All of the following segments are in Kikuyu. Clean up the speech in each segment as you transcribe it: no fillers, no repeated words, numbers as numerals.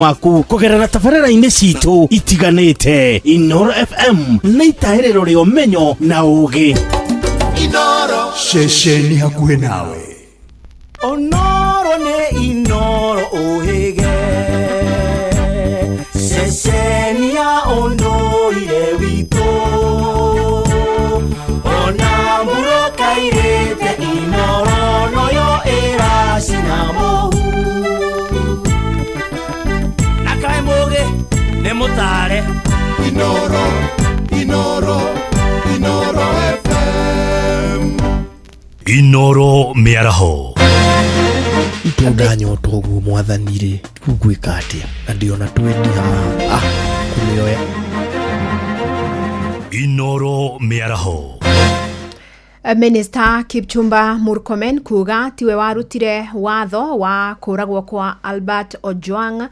Waku kũgerera tabarĩra-inĩ citũ itiganĩte. Inoro FM nĩ itaĩrĩro rĩa ũmenyo na ũũgĩ. Ceceni hakuhĩ nawe. Onoro nĩ Inoro ũhĩge, ceceni ya ũndũire witũ, ona mbura kairĩte Inoro noyo ĩracina mũhu. Na kaĩ mũgĩ nĩ mũtare. Inoro, Inoro, Inoro FM. Inoro mĩaraho. Ndanyota ũguo, mwathani rĩ, rĩu ngwĩka atĩa na ndĩona twendi haha kũmĩoya? Inoro mĩaraho. Minister Kipchumba Murkomen kuga tiwe warutire watho wa kũragwo kwa Albert Ojwang.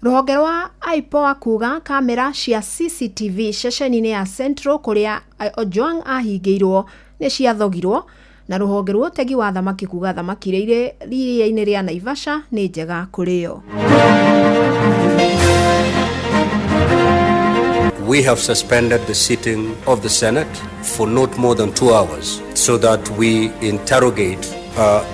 Rũhonge rwa IPOA kuga kamera cia CCTV ceceni-inĩ ya Central kũrĩa Ojwang ahingĩirwo nĩ ciathogirwo, na rũhonge rwa ũtegi wa thamaki kuga thamaki iria irĩ iria-inĩ rĩa Naivasha nĩ njega kũrĩo. We have suspended the sitting of the Senate for not more than 2 hours so that we interrogate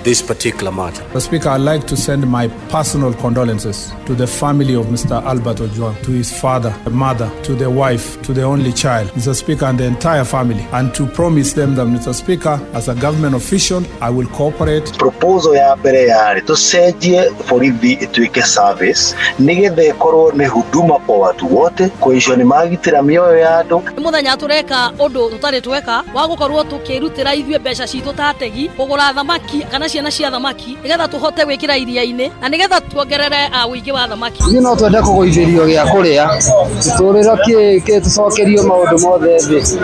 this particular matter. Mr. Speaker, I'd like to send my personal condolences to the family of Mr. Albert Ojwang, to his father, mother, to the wife, to the only child, Mr. Speaker, and the entire family, and to promise them that, Mr. Speaker, as a government official, I will cooperate. Proposal ya mbere yarĩ tũcenjie borithi ĩtuĩke service, nĩgetha ĩkorwo nĩ huduma kwa watu wote, kũicwo nĩ magitĩra mĩoyo ya andũ. Nĩ mũthenya tũreka ũndũ tũtarĩ tweka wa gũkorwo tũkĩrutĩra ithuĩ mbeca citũ ta ategi kũgũra thamaki kana ciana cia thamaki, nĩgetha tũhote gwĩkĩra iria-inĩ na nĩgetha tuongerere ũingĩ wa thamaki. Ithuĩ no twende kũgũithĩrio gĩa kũrĩa tũtũrĩro kĩ tũcokerio maũndũ mothe thĩ.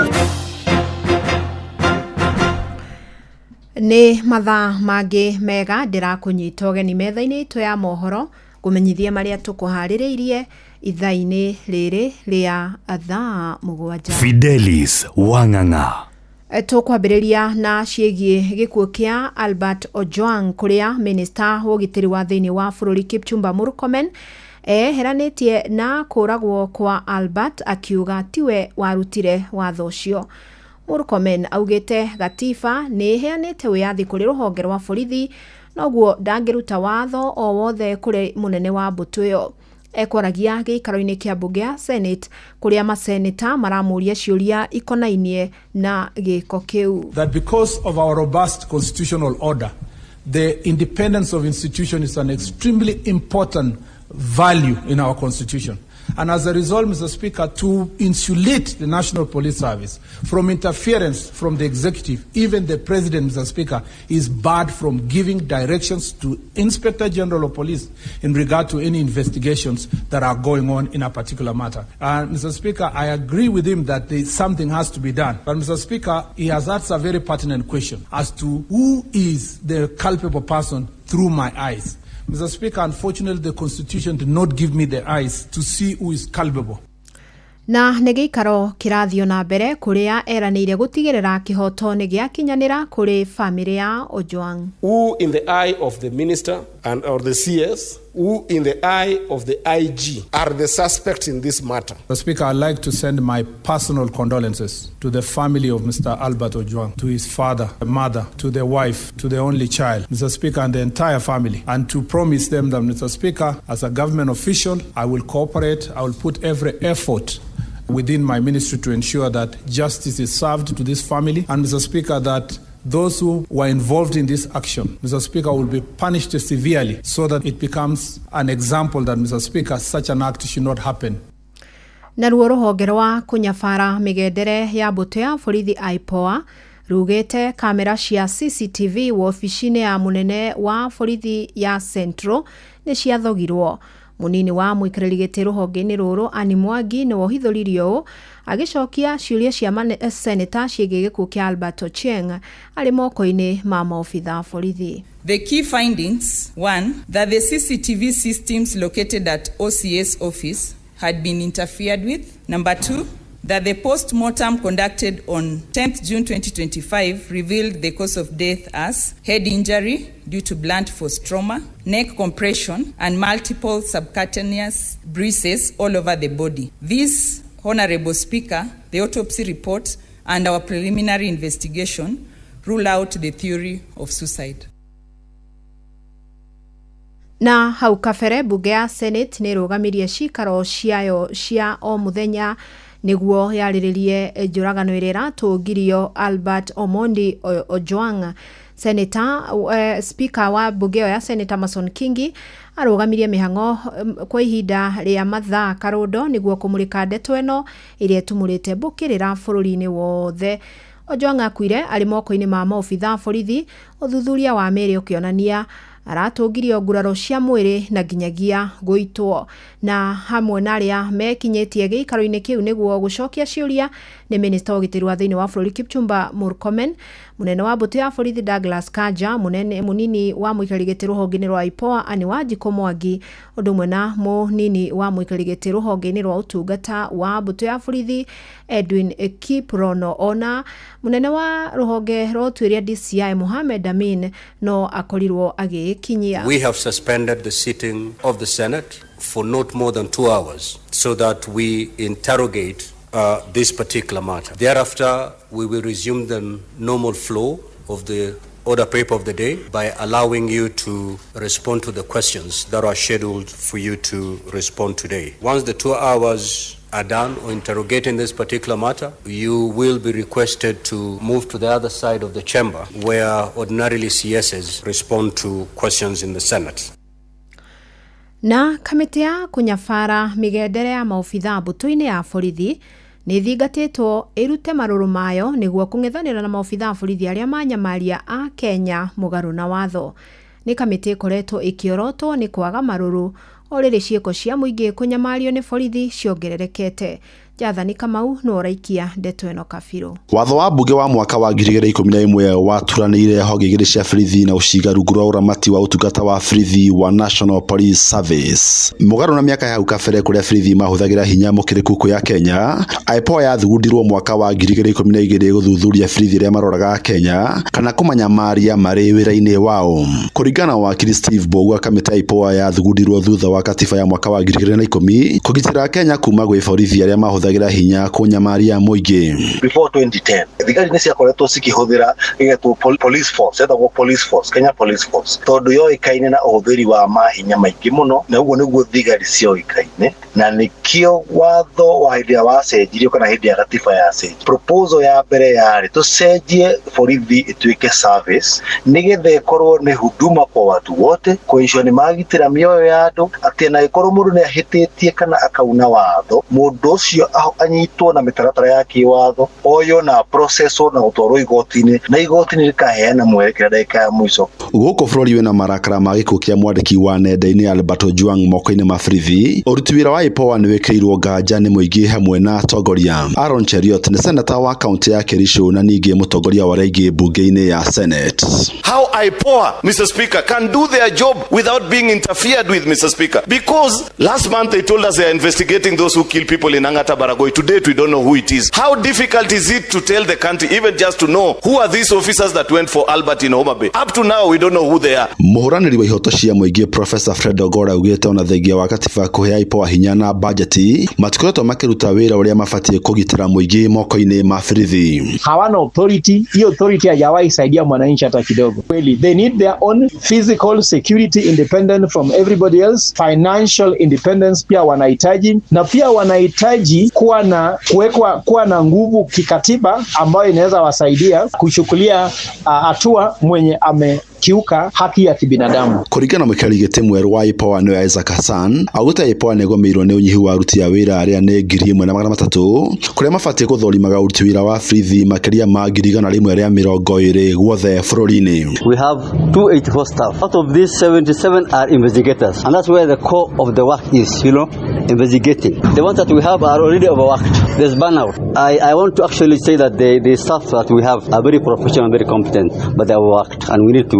Nĩ mathaa mangĩ mega, ndĩrakũnyita ũgeni metha-inĩ itũ ya mohoro, ngũmenyithie marĩa tũkũharĩrĩirie ithaa-inĩ rĩrĩ rĩa thaa 7. Fidelis Wang'ang'a. Tũkwambĩrĩria na ciĩgiĩ gĩkuũ kĩa Albert Ojwang, kũrĩa minista wa ũgitĩri wa thĩinĩ wa bũrũri Kipchumba Murkomen eheranĩtie na kũragwo kwa Albert, akiuga tiwe warutire watho ũcio. Murkomen augĩte gatiba nĩ ĩheanĩte wĩyathi kũrĩ rũhonge rwa borithi, noguo ndangĩruta watho o wothe kũrĩ mũnene wa mbũtũ ĩyo. Ekwaragia gĩikaro-inĩ kĩa mbunge ya Senate, kũrĩa maseneta maramũria ciũria ikonainie na gĩko kĩu. That because of our robust constitutional order, the independence of institution is an extremely important value in our constitution. And as a result, Mr. Speaker, to insulate the National Police Service from interference from the executive, even the president, Mr. Speaker, is barred from giving directions to Inspector General of Police in regard to any investigations that are going on in a particular matter. Mr. Speaker, I agree with him that something has to be done. But, Mr. Speaker, he has asked a very pertinent question as to who is the culpable person through my eyes. Mr. Speaker, unfortunately, the Constitution did not give me the eyes to see who is culpable. Na nĩ gĩikaro kĩrathiĩ na mbere, kũrĩa eranĩire gũtigĩrĩra kĩhoto nĩ gĩakinyanĩra kũrĩ bamĩrĩ ya Ojwang. Who in the eye of the minister and or the CS, who in the eye of the IG are the suspects in this matter? Mr. Speaker, I'd like to send my personal condolences to the family of Mr. Albert Ojwang, to his father, mother, to the wife, to the only child, Mr. Speaker, and the entire family, and to promise them that, Mr. Speaker, as a government official, I will cooperate, I will put every effort within my ministry to ensure that justice is served to this family, and, Mr. Speaker, that those who were involved in this action, Mr. Speaker, will be punished severely so that it becomes an example that, Mr. Speaker, such an act should not happen. Naruo rũhonge rwa kũnyabara mĩgendere ya mbũtũ ya borithi IPOA rugĩte kamera cia CCTV wobici-inĩ ya mũnene wa borithi ya Central nĩ ciathogirwo. Mũnini wa mũikarĩri gĩtĩ rũhonge-inĩ rũrũ Anne Mwangi nĩwe ũhithũririe ũũ agĩcokia ciũria cia seneta ciĩgiĩ gĩkuũ kĩa Albert Ochieng arĩ moko-inĩ ma maobitha a borithi. The key findings: one, that the CCTV systems located at OCS office had been interfered with. Number two, That the post-mortem conducted on 10th June 2025 revealed the cause of death as head injury due to blunt force trauma, neck compression, and multiple subcutaneous bruises all over the body. This, Honorable Speaker, the autopsy report and our preliminary investigation rule out the theory of suicide. Na hau kabere mbunge ya Senate nĩ ĩrũgamirie cikaro ciayo cia o mũthenya nĩguo yarĩrĩrie njũragano ĩrĩa ĩratũngirio Albert Omondi Ojwang. Senator speaker wa mbunge ĩyo ya Senator Amason Kingi arũgamirie mĩhang'o kwa ihinda rĩa mathaa karũndo nĩguo kũmũrĩka ndeto ĩno ĩrĩa ĩtumũrĩte mbũkĩrĩra bũrũri-inĩ wothe. Ojwang akuire arĩ moko-inĩ ma maobitha a borithi, ũthuthuria wa mĩĩrĩ ũkĩonania aratũngirio nguraro cia mwĩrĩ na nginyagia gũitwo. Na hamwe na arĩa mekinyĩtie gĩikaro-inĩ kĩu nĩguo gũcokia ciũria nĩ minista wa ũgitĩri wa thĩinĩ wa bũrũri Kipchumba Murkomen, mũnene wa mbũtũ ya borithi Douglas Kanja, mũnene mũnini wa mũikarĩri gĩtĩ rũhonge-inĩ rwa IPOA Anne Wanjikũ Mwangi, ũndũ ũmwe na mũnini wa mũikarĩri gĩtĩ rũhonge-inĩ rwa ũtungata wa mbũtũ ya borithi Edwin Kiprono, ona mũnene wa rũhonge rwa ũtuĩria DCI Mohamed Amin no akorirwo agĩkinyia. We have suspended the sitting of the Senate for not more than 2 hours so that we interrogate this particular matter. Thereafter, we will resume the normal flow of the order paper of the day by allowing you to respond to the questions that are scheduled for you to respond today. Once the 2 hours are done or interrogating this particular matter, you will be requested to move to the other side of the chamber where ordinarily CSs respond to questions in the Senate. Na kamĩtĩ ya kũnyabara mĩgendere ya maobitha mbũtũ-inĩ ya borithi nĩ ĩthingatĩtwo ĩrute marũrũ mayo nĩguo kũng'ethanĩra na maobitha a borithi arĩa manyamaria a Kenya mũgarũ na watho. Nĩ kamĩtĩ ĩkoretwo ĩkĩorotwo nĩ kwaga marũrũ o rĩrĩ ciĩko cia mũingĩ kũnyamario nĩ borithi ciongererekete. Jathani Kamau nĩwe ũraikia ndeto ĩno kabirũ. Watho wa mbunge wa mwaka wa 2011 waturanĩire honge igĩrĩ cia borithi na gũciga rungu rwa ũramati wa ũtungata wa borithi wa National Police Service. Mũgarũ na mĩaka ya hau kabere kũrĩa borithi mahũthagĩra hinya mũkĩrĩku kuoya Kenya, IPOA yathugundirwo mwaka wa 2012 gũthuthuria borithi arĩa maroraga Kenya kana kũmanyamaria marĩ wĩra-inĩ wao. Kũringana na wakiri Steve Mbugua, kamĩtĩ ya IPOA yathugundirwo thutha wa katiba ya mwaka wa 2010 kũgitĩra Kenya kuma gwĩ borithi arĩa mahũthagĩra hinya kũnyamaria mũingĩ. Before 2010 thigari nĩ ciakoretwo cikĩhũthĩra gĩgetwo police force, etagwo police force, Kenya Police Force, tondũ yoĩkaine na ũhũthĩri wa mahinya maingĩ mũno, na ũguo nĩguo thigari cioĩkaine, na nĩkĩo watho wa hĩndĩ ĩrĩa wacenjirio kana hĩndĩ ya gatiba yacenjirio, proposal ya mbere yarĩ tũcenjie borithi ĩtuĩke service nĩgetha ĩkorwo nĩ huduma kwa watu wote, kũensure nĩ magitĩra mĩoyo ya andũ, atĩ ona ĩkorwo mũndũ nĩ ahĩtĩtie kana akauna watho, mũndũ ũcio anyitwo na mĩtaratara ya kĩwatho, oywo na processwo na gũtwarwo igoti-inĩ, na igoti nĩ rĩkaheana mwerekera ndagĩka ya mũico. Gũkũ bũrũri wĩna marakara ma gĩkuũ kĩa mwandĩki wa nenda-inĩ Albert Ojwang moko-inĩ ma borithi, ũruti wĩra wa IPOA nĩ wĩkĩrĩirwo nganja nĩ mũingĩ hamwe na atongoria. Aaron Cheruiyot nĩ seneta wa kaunti ya Kericho na ningĩ mũtongoria wa arĩa aingĩ mbunge-inĩ ya Senate. How IPOA, Mr. Speaker, can do their job without being interfered with, Mr. Speaker. Because last month they told us they are investigating those who kill people in Angata Baragoi. To date, we don't know who it is. How difficult is it to tell the country, even just to know who are these officers that went for Albert in Homa Bay? Up to now, we don't know who they are. Mũhũranĩri wa ihoto cia mũingĩ Professor Fred Ogola augĩte ona thengia wa katiba kũhe IPOA hinya na bajeti matikoretwo makĩruta wĩra ũrĩa mabatiĩ kũgitĩra mũingĩ moko-inĩ ma borithi. Hawana authority. Hiyo authority hajawahi saidia mwananchi hata kidogo. Kweli, they need their own physical security independent from everybody else. Financial independence pia wanahitaji, na pia wanahitaji kuwa na kuwekwa kuwa na nguvu kikatiba ambayo inaweza wasaidia kuchukulia hatua mwenye amekiuka haki ya kibinadamu. Kũringana na mũikarĩri gĩtĩ mwerũ wa IPOA nĩwe Isaac Hassan, augĩte IPOA nĩĩgũmĩirwo nĩ ũnyihu wa aruti a wĩra arĩa nĩ 1,300 kũrĩa mabatiĩ gũthũrimaga ũruti wĩra wa borithi makĩria ma 120,000 guothe bũrũri-inĩ. We have 284 staff. Out of these, 77 are investigators. And that's where the core of the work is, investigating. The ones that we have are already overworked. There's burnout. I want to actually say that the staff that we have are very professional and very competent, but they are overworked and we need to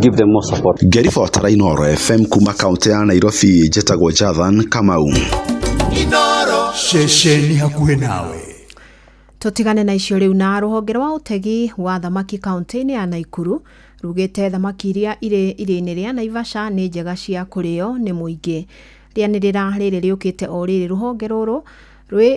give them more support. Ngĩribotera Inooro FM kuma kaunti ya Nairobi, njĩtagwo Jathan Kamau. Ceceni hakuhĩ nawe. Tũtigane na icio rĩu. Na rũhonge rwa ũtegi wa thamaki kaunti-inĩ ya Naikuru rugĩte thamaki iria irĩ iria-inĩ rĩa Naivasha nĩ njega cia kũrĩo nĩ mũingĩ. Rĩanĩrĩra rĩrĩ rĩũkĩte o rĩrĩ rũhonge rũrũ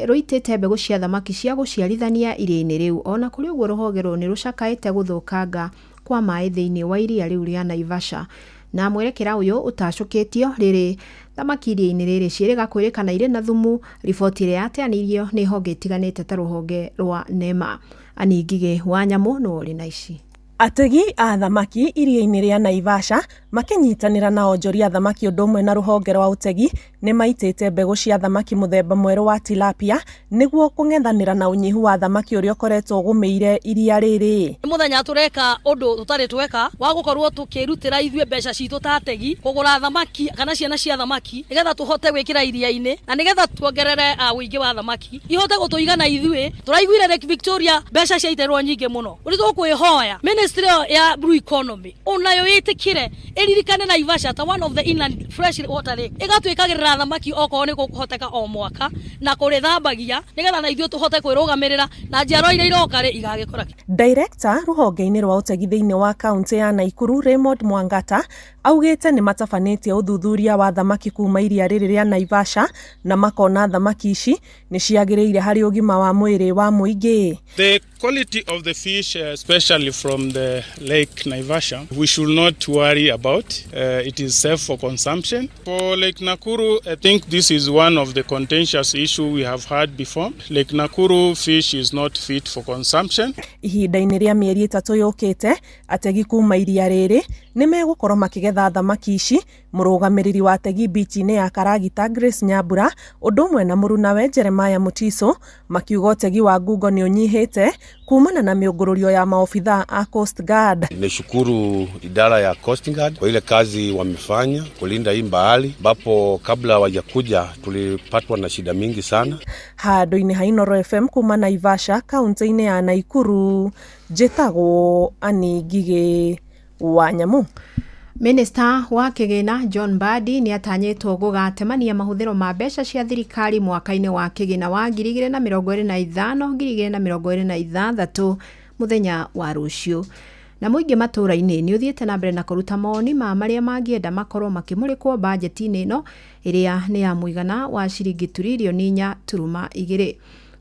rũitĩte mbegũ cia thamaki cia gũciarithania iria-inĩ rĩu. Ona kũrĩ ũguo, rũhonge rũrũ nĩ rũcakaĩte gũthũkanga kwa maĩ thĩinĩ wa iria rĩu rĩa Naivasha, na mwerekera ũyũ ũtacũkĩtio rĩrĩ thamaki iria-inĩ rĩrĩ ciĩrĩga kwĩrĩkana irĩ na thumu. Riboti ĩrĩa yateanĩirio nĩ honge itiganĩte ta rũhonge rwa NEMA. Aningigĩ wa nyamũ nĩwe ũrĩ na ici. Ategi a thamaki iria-inĩ rĩa Naivasha makĩnyitanĩra na onjoria thamaki ũndũ ũmwe na rũhonge rwa ũtegi nĩ maitĩte mbegũ cia thamaki mũthemba mwerũ wa tilapia nĩguo kũng'ethanĩra na ũnyihu wa thamaki ũrĩa ũkoretwo ũgũmĩire iria rĩrĩ. Nĩ mũthenya tũreka ũndũ tũtarĩ tweka wa gũkorwo tũkĩrutĩra ithuĩ mbeca citũ ta ategi kũgũra thamaki kana ciana cia thamaki nĩgetha tũhote gwĩkĩra iria-inĩ na nĩgetha tuongerere ũingĩ wa thamaki ihote gũtũigana ithuĩ. Tũraiguire Lake Victoria mbeca ciaitĩrwo nyingĩ mũno. Ũrĩ tũkwĩhoya ministry ya blue economy onayo ĩtĩkĩre ĩririkane Naivasha ta one of the inland fresh water lake, ĩgatwĩkagĩrĩra thamaki okorwo nĩ gũkũhoteka o mwaka na kũrĩthambagia nĩgetha na ithuĩ tũhote kwĩrũgamĩrĩra na njiarwa iria iroka rĩ igagĩkora. Director rũhonge-inĩ rwa ũtegi thĩinĩ wa kaunti ya Naikuru Raymond Mwangata augĩte nĩ matabanĩtie ũthuthuria wa thamaki kuma iria rĩrĩ rĩa Naivasha na makona thamaki ici nĩ ciagĩrĩire harĩ ũgima wa mwĩrĩ wa mũingĩ. The quality of the fish, especially from the Lake Naivasha, we should not worry about. It is safe for consumption. For Lake Nakuru, I think this is one of the contentious issues we have had before. Lake Nakuru fish is not fit for consumption. Ihinda-inĩ rĩa mĩeri 3 yũkĩte, ategi kuma iria rĩrĩ nĩ megũkorwo makĩgetha thamaki ici. Mũrũgamĩrĩri wa ategi bichi-inĩ ya Karagita Grace Nyambura ũndũ ũmwe na mũrunawe Jeremiah Mutiso makiuga ũtegi wa ngungo nĩ ũnyihĩte kumana na mĩũngũrũrio ya maobithaa a Coast Guard. Nishukuru idara ya Coast Guard kwa ile kazi wamefanya kulinda hii bahari, ambapo kabla hawajakuja tulipatwa na shida mingi sana. Handũ-inĩ ha Inooro FM kuma Naivasha kaunti-inĩ ya Naikuru, njĩtagwo Annie Ngigĩ wa Nyamu. Minista wa kĩgĩna John Mbadi nĩ atanyĩtwo gũgatemania mahũthĩro ma mbeca cia thirikari mwaka-inĩ wa kĩgĩna wa 2025 2026 mũthenya wa rũciũ. Na mũingĩ matũũra-inĩ nĩ ũthiĩte na mbere na kũruta mawoni ma marĩa mangĩenda makorwo makĩmũrĩkwo bajeti-inĩ ĩno ĩrĩa nĩ ya mũigana wa ciringi turirioni 4.2.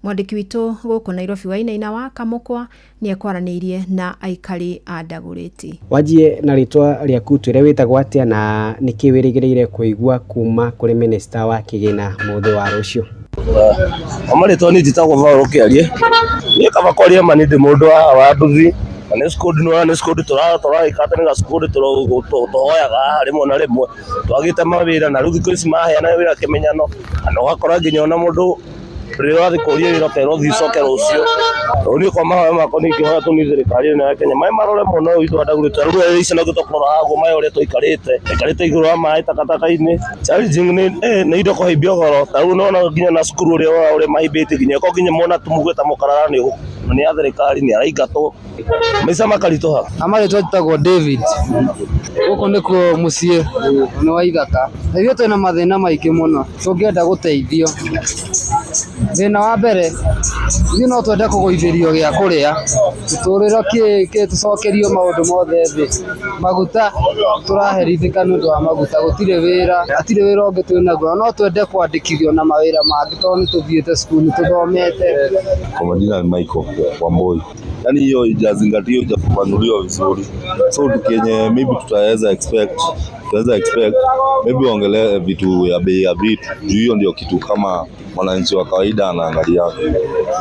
Mwandĩki witũ gũkũ Nairobi Wainaina wa Kamũkwa nĩ ekwaranĩirie na aikari a Ndagũrĩti. Wanjie na rĩtwa rĩaku, twĩre wĩtagwo atĩa na nĩkĩ wĩrĩgĩrĩire kũigua kuma kũrĩ minista wa kĩgĩna mũthĩ wa rũciũ? Marĩtwa niĩ njĩtagwo Paul Kĩarie. Niĩ kaba kwaria ma nĩ ndĩ mũndũ wa nduthi na nĩ squad, nĩ nĩ squad tũragĩka atĩ nĩ ga squad tũhoyaga haha rĩmwe na rĩmwe twagĩte mawĩra, na rĩu thikũ ici maheana wĩra kĩmenyano na ũgakora nginya ona mũndũ rĩrĩa ũrathiĩ kũria wĩra ũkerwo ũthiĩ ũcoke rũciũ. Rĩu niĩ kwa mahoya makwa nĩ ingĩhoya tu nĩ thirikari ĩno ya Kenya maĩ marore mũno ũyũ witũ wa Ndagũrĩti. Rĩu ici no tũkorwo haha ũguo maĩ ũrĩa tũikarĩte tũikarĩte igũrũ wa maĩ takataka-inĩ. Challenging nĩ indo kũhaimbia goro, ta rĩu nĩwona nginya na cukuru ũrĩa ũrĩa mahimbĩtie nginya ĩkorwo nginya mwana tumuge ta mũkarara nĩ ya thirikari nĩ araingatwo, maica makaritũha. Amarĩtwa njĩtagwo David, gũkũ nĩkuo mũciĩ nĩ wa ithaka. Na ithuĩ twĩna mathĩna maingĩ mũno tũngĩenda gũteithio. Thĩna wa mbere, ithuĩ no twende kũgũithĩrio gĩa kũrĩa, tũtũrĩre kĩ tũcokerio maũndũ mothe thĩ. Maguta tũraherithĩka nĩ ũndũ wa maguta, gũtirĩ wĩra, hatirĩ wĩra ũngĩ twĩnaguo. No twende kwandĩkithio na mawĩra mangĩ tondũ nĩ tũthiĩte cukuru, nĩ tũthomete. Kwa majina ni Michael Wamboi. Yaani hiyo haijazingatiwa, haijafafanuliwa vizuri, so kenye maybe tutaweza expect maybe waongelee vitu ya bei ya vitu juu hiyo ndio kitu kama mwananchi wa kawaida anaangalia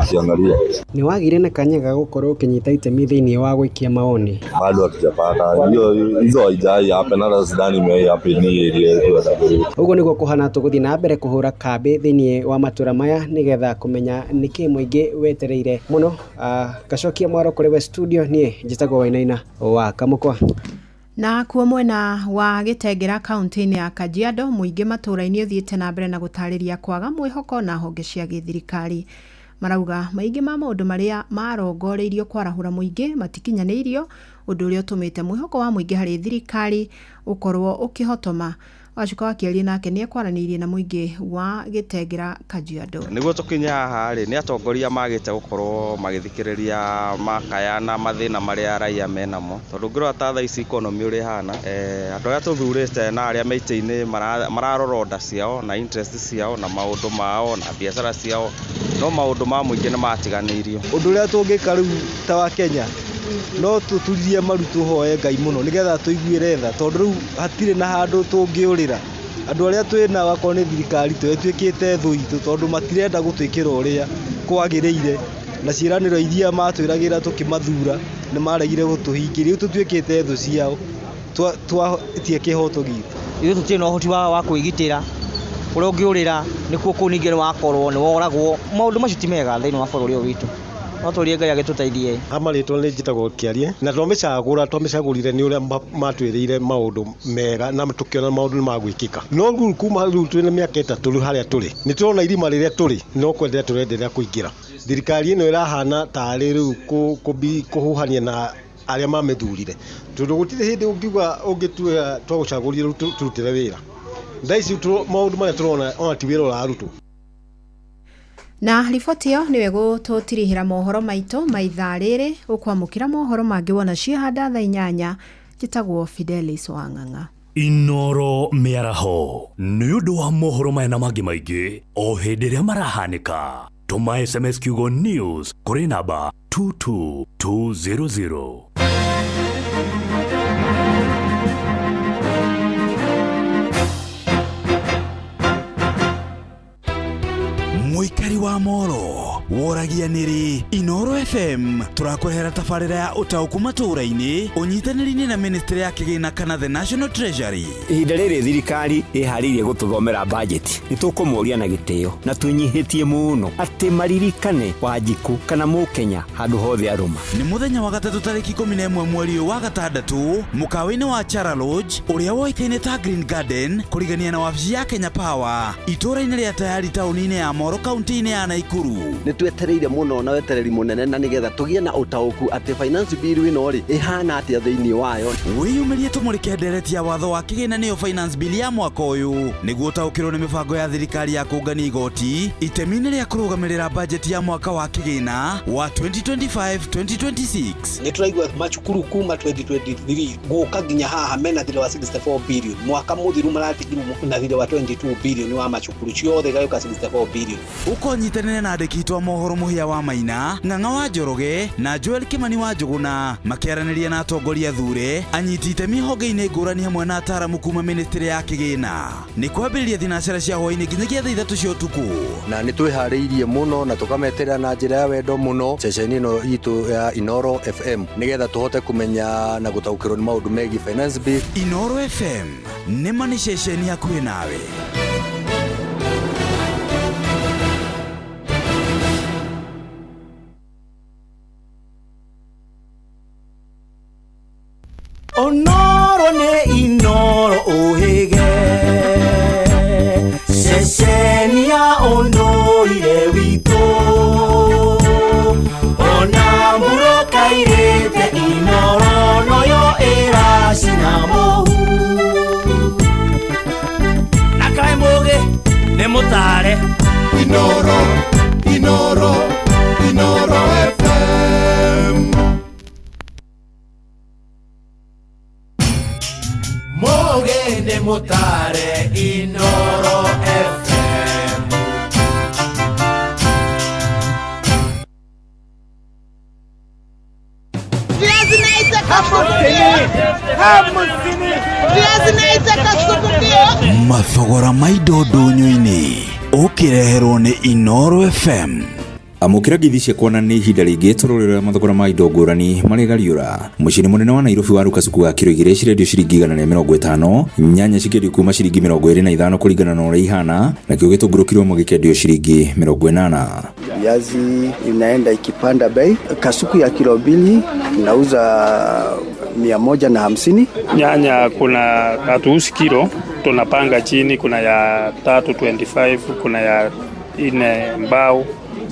ukiangalia. Nĩ wagĩire na kanya ga gũkorwo ũkĩnyita itemi thĩinĩ wa gũikia maoni? Bado hatujapata hiyo, hizo haijai happen, hata sidhani imewahi happen hii area yetu ya Dagoretti. Ũguo nĩguo kũhana tũgũthiĩ na mbere kũhũra kambĩ thĩinĩ wa matũra maya nĩgetha kũmenya nĩkĩ mũingĩ wetereire mũno. Ngacokia mwaro kũrĩ we studio, niĩ njĩtagwo Wainaina wa Kamũkwa. Na kuo mwena wa Gĩtengera kaunti-inĩ ya Kajiado, mũingĩ matũũra-inĩ ũthiĩte na mbere na gũtarĩria kwaga mwĩhoko na honge cia gĩthirikari. Marauga maingĩ ma maũndũ marĩa marongoreirio kwarahũra mũingĩ matikinyanĩirio, ũndũ ũrĩa ũtũmĩte mwĩhoko wa mũingĩ harĩ thirikari ũkorwo ũkĩhotoma. Wacuka wa nake nĩ ekwaranĩirie na mũingĩ wa Gĩtengera Kajiado. Nĩguo tũkinye haha rĩ, nĩ atongoria magĩte gũkorwo magĩthikĩrĩria makaya na mathĩna marĩa raia menamo, tondũ ũngĩrora ta thaa ici economy ũrĩa ĩhana, andũ arĩa tũthurĩte na arĩa me itĩ-inĩ mararora nda ciao na interest ciao na maũndũ mao na biacara ciao, no maũndũ ma mũingĩ nĩ matiganĩirio. Ũndũ ũrĩa tũngĩka rĩu ta wa Kenya no tũturirie maru tũhoe Ngai mũno nĩgetha tũiguĩre tha, tondũ rĩu hatirĩ na handũ tũngĩũrĩra. Andũ arĩa twĩ nao akorwo nĩ thirikari ĩtuĩkĩte thũ itũ, tondũ matirenda gũtwĩkĩra ũrĩa kwagĩrĩire, na ciĩranĩro iria matwĩragĩra tũkĩmathura nĩ maregire gũtũhingĩria. Rĩu tũtuĩkĩte thũ ciao, twatia kĩhoto gitũ. Ithuĩ tũtirĩ na ũhoti wa kwĩgitĩra, ũrĩa ũngĩũrĩra nĩkuo kũu ningĩ nĩ wakorwo nĩ woragwo. Maũndũ macio ti mega thĩinĩ wa bũrũri ũyũ witũ, no tũrie Ngai agĩtũteithie. Ha marĩtwa nĩ njĩtagwo Kĩarie, na twamĩcagũrire nĩ ũrĩa matwĩrĩire maũndũ mega na tũkĩona maũndũ nĩ magwĩkĩka. No rĩu kuma rĩu twĩna mĩaka 3 rĩu harĩa tũrĩ, nĩ tũrona irima rĩrĩa tũrĩ no kwenderea tũrenderea kũingĩra. Thirikari ĩno ĩrahana tarĩ rĩu kũhuhania na arĩa mamĩthurire, tondũ gũtirĩ hĩndĩ ũngiuga ũngĩtua twagũcagũrire rĩu tũrutĩre wĩra. Thaa ici maũndũ marĩa tũrona ona ti wĩra ũrarutwo. Na riboti ĩyo nĩwe gũtũtirihĩra mohoro maitũ ma ithaa rĩrĩ. Ũkwamũkĩra mohoro mangĩ wona ciĩhanda thaa 8. Njĩtagwo Fidelis Wang'ang'a. Inoro mĩaraho nĩ ũndũ wa mohoro maya na mangĩ maingĩ o hĩndĩ ĩrĩa marahanĩka. Tũma SMS kiugo news kũrĩ namba 22200. Mũikari wa Moro woragia nĩrĩ Inoro FM tũrakũrehera tabarĩra ya ũtaũku matũũra-inĩ ũnyitanĩri-inĩ na ministry ya kĩgĩna kana the National Treasury. Ihinda rĩrĩ thirikari ĩharĩirie gũtũthomera budget, nĩ tũkũmoria na gĩtĩo na twĩnyihĩtie mũno atĩ maririkane Wanjikũ kana Mũkenya handũ hothe arũma. Nĩ mũthenya wa gatatũ tarĩki 11 mweri ũyũ wa gatandatũ mũkawa-inĩ wa Chara Lodge ũrĩa woĩkaine ta Green Garden kũrigania na wabici ya Kenya Power itũũra-inĩ rĩa Tayari taũni-inĩ ya Moro kaunti-inĩ ya Nakuru. Nĩ twetereire mũno na wetereri mũnene na nĩgetha tũgĩe na ũtaũku atĩ finance bill ĩno rĩ ĩhana atĩa thĩinĩ wayo. Wĩyumĩrie tũmũrĩke ndereti ya watho wa kĩgĩna nĩyo finance bill ya mwaka ũyũ nĩguo ũtaũkĩrwo nĩ mĩbango ya thirikari ya kũngania igoti itemi-inĩ rĩa kũrũgamĩrĩra bajeti ya mwaka wa kĩgĩna wa 2025-2026. Nĩ tũraigua macukuru kuma 2023 gũka nginya haha mena thirĩ wa 64 billion, mwaka mũthiru maratigirwo na thirĩ wa 22 billion wa macukuru ciothe igagĩũka 64 billion. Ũkonyitanĩra na andĩki itũ a mohoro Mũhĩa wa Maina, Ng'ang'a wa Njoroge na Joel Kimani wa Njũgũna makĩaranĩria na atongoria thure anyiti itemi honge-inĩ ngũrani hamwe na ataaramu kuma ministry ya kĩgĩna. Nĩ kwambĩrĩria thinacara cia hwaĩ-inĩ nginyagia thaa 3 cia ũtukũ. Na nĩ twĩharĩirie mũno na tũkameterera na njĩra ya wendo mũno ceceni ĩno itũ ya Inoro FM nĩgetha tũhote kũmenya na gũtaũkĩrwo nĩ maũndũ megiĩ finance bill. Inoro FM nĩ ma nĩ ceceni hakuhĩ nawe. Onoro nĩ Inoro ũhĩge ceceni ya ũndũire witũ, ona mũrũkairĩte Inoro noyo ĩracina mũhu. Na kaĩ mũgĩ nĩ mũtare. Inoro, Inoro, Inoro FM. Mogene mutare Inoro FM. Mathogora ma indo ndũnyũ-inĩ ũkĩreherwo nĩ Inoro FM. Amũkĩra ngeithi ciakwa na nĩ ihinda rĩngĩ tũrorere mathogora ma indo ngũrani marĩ gariũra. Mũciĩ-inĩ mũnene wa Nairobi wa Ruka wa kiro 2 cirendio ciringi 150, nyanya cikĩendio kuma ciringi 25 kũringana na ũrĩa ihana, nakĩo gĩtũngũrũ kiro 1 gĩkĩendio ciringi 80. Viazi inaenda ikipanda bei, kasuku ya kilo 2 nauza 150. Nyanya kuna hatuuzi kilo, tunapanga chini, kuna ya 3.25, kuna ya 4 mbao,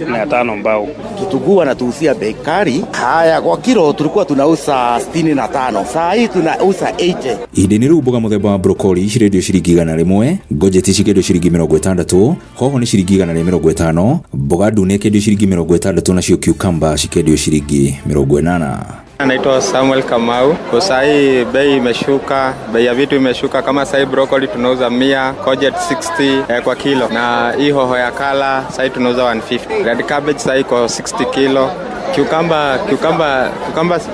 500 mbao. Kitunguu wanatuuzia bei kali. Haya, kwa kilo tulikuwa tunauza 65, saa hii tunauza 80. Ihinda-inĩ rĩu mboga mũthemba wa brokoli cirendio ciringi 100, ngojeti cikendio ciringi 60, hoho nĩ ciringi 150, mboga ndune ikendio ciringi 60 nacio cucumber cikendio ciringi 80. Anaitwa Samuel Kamau. Kwa sahii bei imeshuka, bei ya vitu imeshuka. Kama sahii broccoli tunauza 100, courgette 60 kwa kilo, na hii hoho ya kala sahii tunauza 150. Red cabbage sahii iko 60 kilo. Cucumber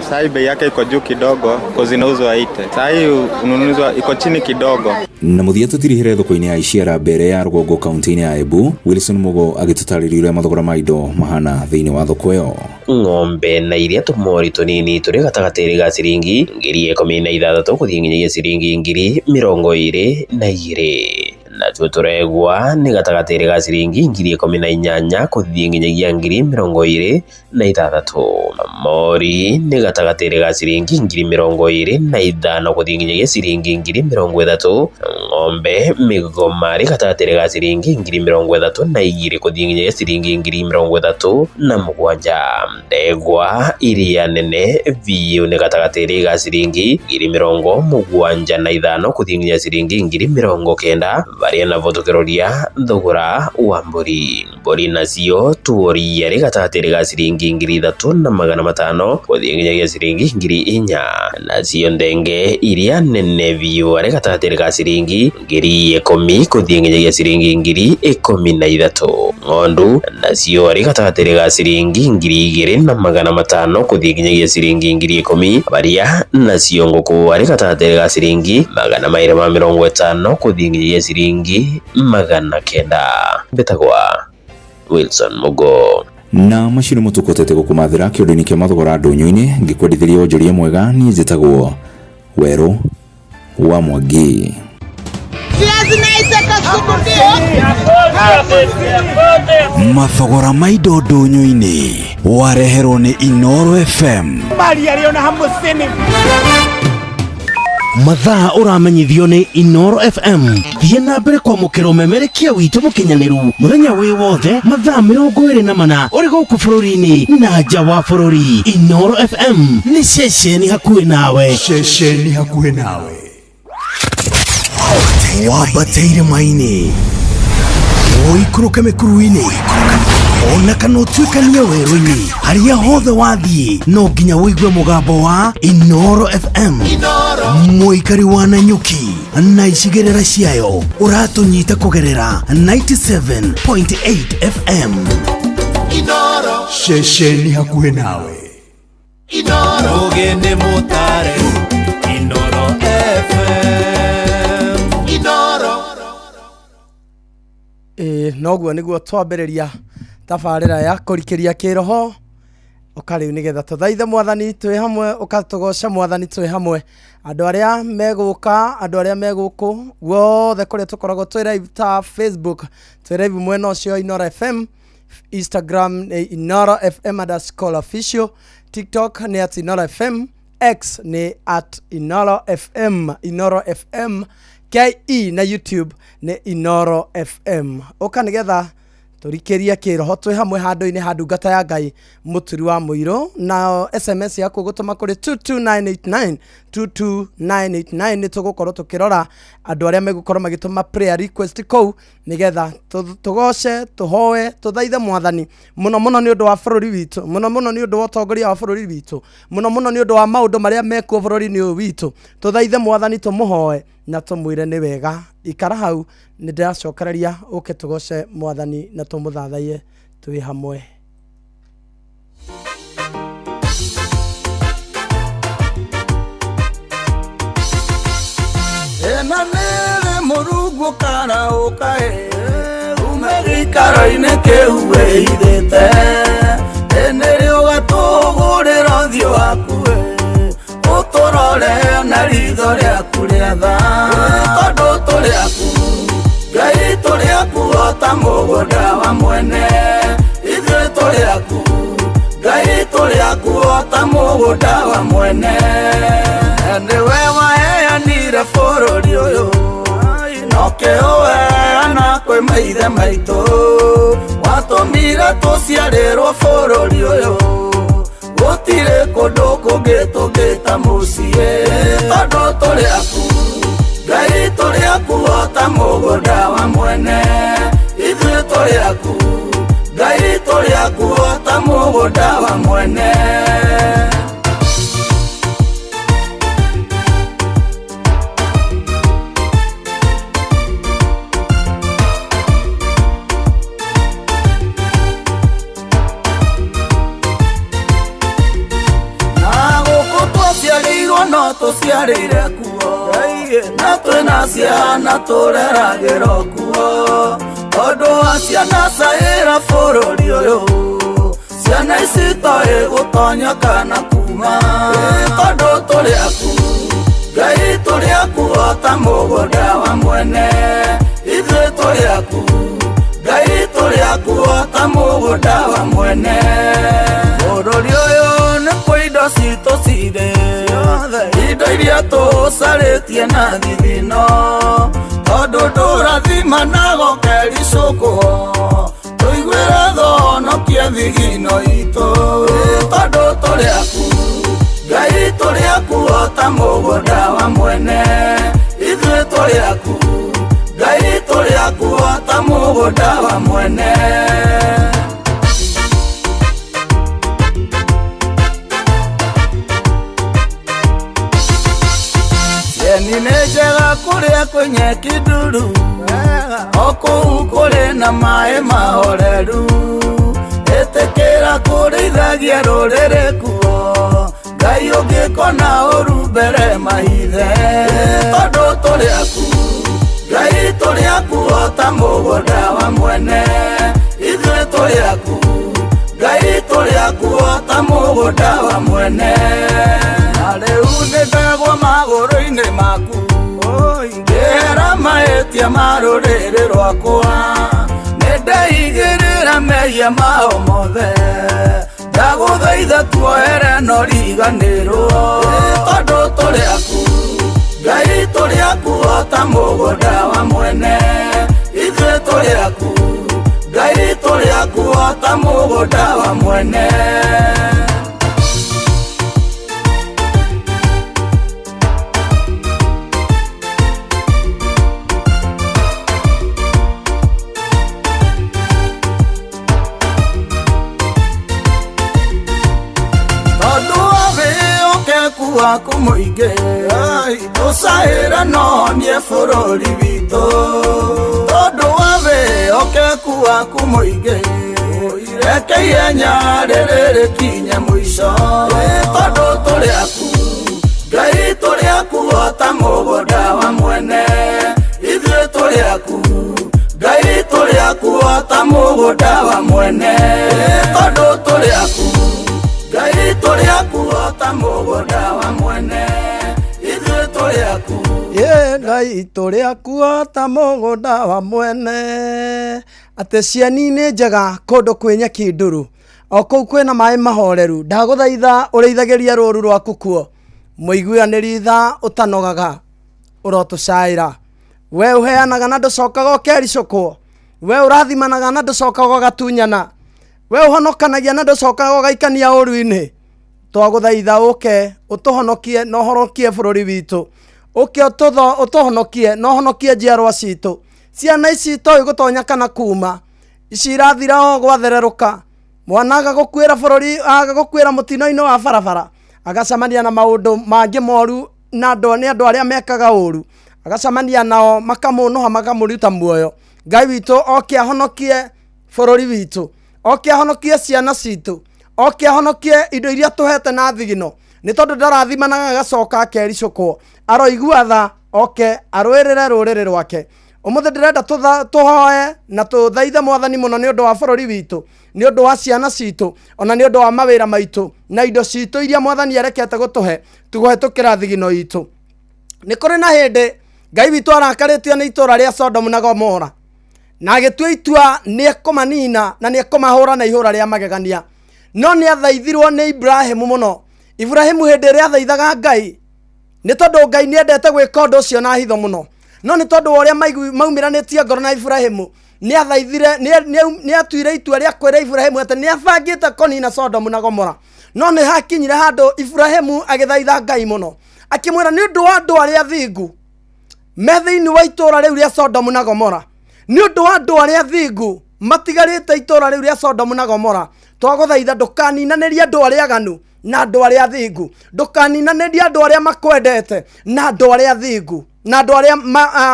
sahii bei yake iko juu kidogo, kwa zinauzwa 80. Sahii ununuzwa iko chini kidogo. Na mũthia tũtirihĩre thoko-inĩ ya Iciara mbere ya rũgongo kaunti-inĩ ya Embu, Wilson Mugo agĩtũtarĩria ũrĩa mathogora ma indo mahana thĩinĩ wa thoko ĩyo. Ng'ombe na iria tũmori tũnini tũrĩ gatagatĩ ga ciringi 16,000 gũthiĩ nginyagia ciringi 22,000. Natuo tũregwa nĩ gatagatĩ ga ciringi 18,000 gũthiĩ nginyagia 26,000. Mori nĩ gatagatĩ ga ciringi 25,000 gũthiĩ nginyagia ciringi 30,000. Ng'ombe mĩgoma rĩ gatagatĩ ga ciringi 32,000 gũthiĩ nginyagia ciringi 37,000. Ndegwa iria nene biũ nĩ gatagatĩ ga ciringi 75,000 gũthiĩ nginya ciringi 90,000. Baria navo tukiroria thogora wa mbũri. Mbũri nacio tuoria rĩ gatagatĩ ga ciringi 3,500 gũthiĩ nginyagia ciringi 4,000. Nacio ndenge iria nene biũ arĩ gatagatĩ ga ciringi 10,000 gũthiĩ nginyagia ciringi 13,000. Ng'ondu nacio arĩ gatagatĩ ga ciringi 2,500 gũthiĩ nginyagia ciringi 10,000. Baria nacio ngũkũ arĩ gatagatĩ ga ciringi 250 gũthiĩ nginyagia ciringi 900. Mbetagwa Wilson Mugo. Na macio nĩ mũtukũtete gũkũmathĩra kĩũndũ-inĩ kĩa mathogora ndũnyũ-inĩ ngĩkwendithĩria wonjoria mwega. Niĩ njĩtagwo Werũ wa Mwangi. Mathogora ma indo ndũnyũ-inĩ wareherwo nĩ Inooro FM. Mathaa ũramenyithio nĩ Inooro FM. Thiĩ na mbere kwamũkĩra ũmemerekia witũ mũkinyanĩru mũthenya wĩ wothe mathaa 24 ũrĩ gũkũ bũrũri-inĩ na nja wa bũrũri. Inooro FM nĩ ceceni hakuhĩ nawe. Ceceni hakuhĩ nawe. Wambate irĩma-inĩ, ũikũrũke mĩkuru-inĩ, ona kana ũtuĩkanie werũ-inĩ, harĩa hothe wathiĩ no nginya ũigue mũgambo wa Inooro FM. Mũikari wa Nanyuki na icigĩrĩra ciayo ũratũnyita kũgerera 97.8 FM. Ceceni hakuhĩ nawe. Mũgeni mũtare Inooro FM. Inooro. Noguo nĩguo twambĩrĩria tabarĩra ya kũrikĩria kĩroho ũka rĩu nĩgetha tũthaithe mwathani twĩ hamwe, ũka tũgoce mwathani twĩ hamwe. Andũ arĩa megũka, andũ arĩa megũkũ guothe kũrĩa tũkoragwo twĩ live ta Facebook, twĩ live mwena ũcio Inooro FM, Instagram nĩ Inooro FM underscore official, TikTok nĩ at Inooro FM, X nĩ at Inooro FM, Inooro FM KE na YouTube nĩ Inooro FM. Ũka nĩgetha tũrikĩrie kĩroho twĩ hamwe handũ-inĩ ha ndungata ya Ngai Mũturi wa Mũirũ. Na SMS yaku gũtũma kũrĩ 22989 22989 nĩ tũgũkorwo tũkĩrora andũ arĩa megũkorwo magĩtũma prayer request kũu nĩgetha tũgoce, tũhoe, tũthaithe mwathani mũno mũno nĩ ũndũ wa bũrũri witũ, mũno mũno nĩ ũndũ wa ũtongoria wa bũrũri witũ, mũno mũno nĩ ũndũ wa maũndũ marĩa mekuo bũrũri-inĩ ũyũ witũ. Tũthaithe mwathani, tũmũhoe na tũmwĩre nĩ wega. Ikara hau nĩ ndĩracokereria ũke tũgoce mwathani na tũmũthathaiye twĩ hamwe. Ena nĩrĩ Mũrungu ũkaraũka ume gĩikaro-inĩ kĩu wĩhithĩte, nĩrĩ ũgatũgũrĩra ũthiũ waku ũtũrore na ritho rĩaku rĩa tha, tondũ tũrĩ aku Ngai, tũrĩ aku o ta mũgũnda wa mwene, ithuĩ tũrĩ aku Ngai, tũrĩ aku o ta mũgũnda wa mwene. Nĩwe waheanire bũrũri ũyũ na ũkĩũheana kwĩ maithe maitũ, watũmire Tũciarĩrwo bũrũri ũyũ gũtirĩ kũndũ kũngĩ tũngĩta mũciĩ tondũ tũrĩ aku Ngai tũrĩ aku o ta mũgũnda wa mwene ithuĩ tũrĩ aku Ngai tũrĩ aku o ta mũgũnda wa mwene. Na gũkũ twaciarĩirwo no tũciarĩire kuo na twĩna ciana tũreragĩrwo kuo tondũ wa ciana caĩra bũrũri ũyũ ciana ici toĩ gũtonya kana kuma tondũ tũrĩ aku Ngai tũrĩ aku o ta mũgũnda wa mwene ithuĩ tũrĩ aku Ngai tũrĩ aku o ta mũgũnda wa mwene. Bũrũri ũyũ nĩkuo indo citũ cirĩ indo iria tũcarĩtie na thithino tondũ ndũrathimanaga ũkericũkwo tũiguĩre thonokie thigino itũ tondũ tũrĩ aku Ngai tũrĩ aku o ta mũgũnda wa mwene ithuĩ tũrĩ aku Ngai tũrĩ aku o ta mũgũnda wa mwene. Cieni nĩ njega kũrĩa kwĩ nyeki nduru o kũu kũrĩ na maĩ mahoreru ĩtĩkĩra kũrĩithagia rũrĩrĩ kuo Ngai ũngĩkona ũru mbere mahithe tondũ tũrĩ aku Ngai tũrĩ aku o ta mũgũnda wa mwene ithuĩ tũrĩ aku Ngai tũrĩ aku o ta mũgũnda wa mwene. Na rĩu nĩ ndagwa magũrũ-inĩ maku ngĩhera mahĩtia ma rũrĩrĩ rwakwa nĩ ndeigĩrĩra mehia mao mothe ndagũthaitha tuohere no riganĩrwo tondũ tũrĩ aku Ngai tũrĩ aku o ta mũgũnda wa mwene ithuĩ tũrĩ aku Ngai tũrĩ aku o ta mũgũnda wa mwene. Tondũ wa wĩhokeku waku mũingĩ tũcaĩra no honie bũrũri witũ tondũ wa wĩhokeku waku mũingĩ reke ihenya rĩrĩ rĩkinye mũico tondũ tũrĩ aku Ngai tũrĩ aku o ta mũgũnda wa mwene ithuĩ tũrĩ aku Ngai tũrĩ aku o ta mũgũnda wa mwene tondũ tũrĩ aku Ngai tũrĩ aku o ta mũgũnda wa mwene ithuĩ tũrĩ aku. Ĩ Ngai tũrĩ aku o ta mũgũnda wa mwene atĩ cieni nĩ njega kũndũ kwĩ nyeki nduru o kũu kwĩna maĩ mahoreru ndagũthaitha ũrĩithagĩria rũru rwaku kuo mũiguanĩri tha ũtanogaga ũrotũcaĩra we ũheanaga na ndũcokaga ũkericũkwo we ũrathimanaga na ndũcokaga ũgatunyana we ũhonokanagia na ndũcokaga ũgaikania ũru-inĩ twagũthaitha ũke ũtũhonokie na ũhonokie bũrũri witũ ũke ũtũhonokie na ũhonokie njiarwa citũ ciana ici toĩ gũtonya kana kuma ici irathira o gwathererũka mwana aga gũkuĩra bũrũri aga gũkuĩra mũtino-inĩ wa barabara agacemania na maũndũ mangĩ moru na andũ nĩ andũ arĩa mekaga ũru agacemania nao makamũnũha makamũruta muoyo. Ngai witũ oke ahonokie bũrũri witũ oke ahonokie ciana citũ oke ahonokie indo iria tũhete na thigino nĩ tondũ ndarathimanaga agacoka akericũkwo aroigua tha oke arũĩrĩre rũrĩrĩ rwake. Ũmũthĩ ndĩrenda tũhoe na tũthaithe mwathani mũno nĩ ũndũ wa bũrũri witũ nĩ ũndũ wa ciana citũ ona nĩ ũndũ wa mawĩra maitũ na indo citũ iria mwathani arekete gũtũhe tũkũhetũkĩra thigino itũ. Nĩ kũrĩ na hĩndĩ Ngai witũ arakarĩtio nĩ itũra rĩa Sodomu na Gomora na agĩtua itua nĩ ekũmanina na nĩ ekũmahũra na ihũra rĩa magegania no nĩ athaithirwo nĩ Ibrahimu mũno. Ibrahimu hĩndĩ ĩrĩa athaithaga Ngai nĩ tondũ Ngai nĩ endete gwĩka ũndũ ũcio na hitho mũno no nĩ tondũ wa ũrĩa maumĩranĩtie ngoro na Ibrahimu Nĩ athaithire, nĩ atuire itua rĩa kwĩra Iburahimu atĩ nĩ abangĩte kũnina Sodomu na Gomora. No nĩ hakinyire handũ Iburahimu agĩthaitha Ngai mũno, akĩmwĩra nĩ ũndũ wa andũ arĩa athingu me thĩinĩ wa itũũra rĩu rĩa Sodomu na Gomora, nĩ ũndũ wa andũ arĩa athingu matigarĩte itũũra rĩu rĩa Sodomu na Gomora, twagũthaitha ndũkaninanĩrie andũ arĩa aganu na andũ arĩa athingu, ndũkaninanĩrie andũ arĩa makwendete na andũ arĩa athingu, na andũ arĩa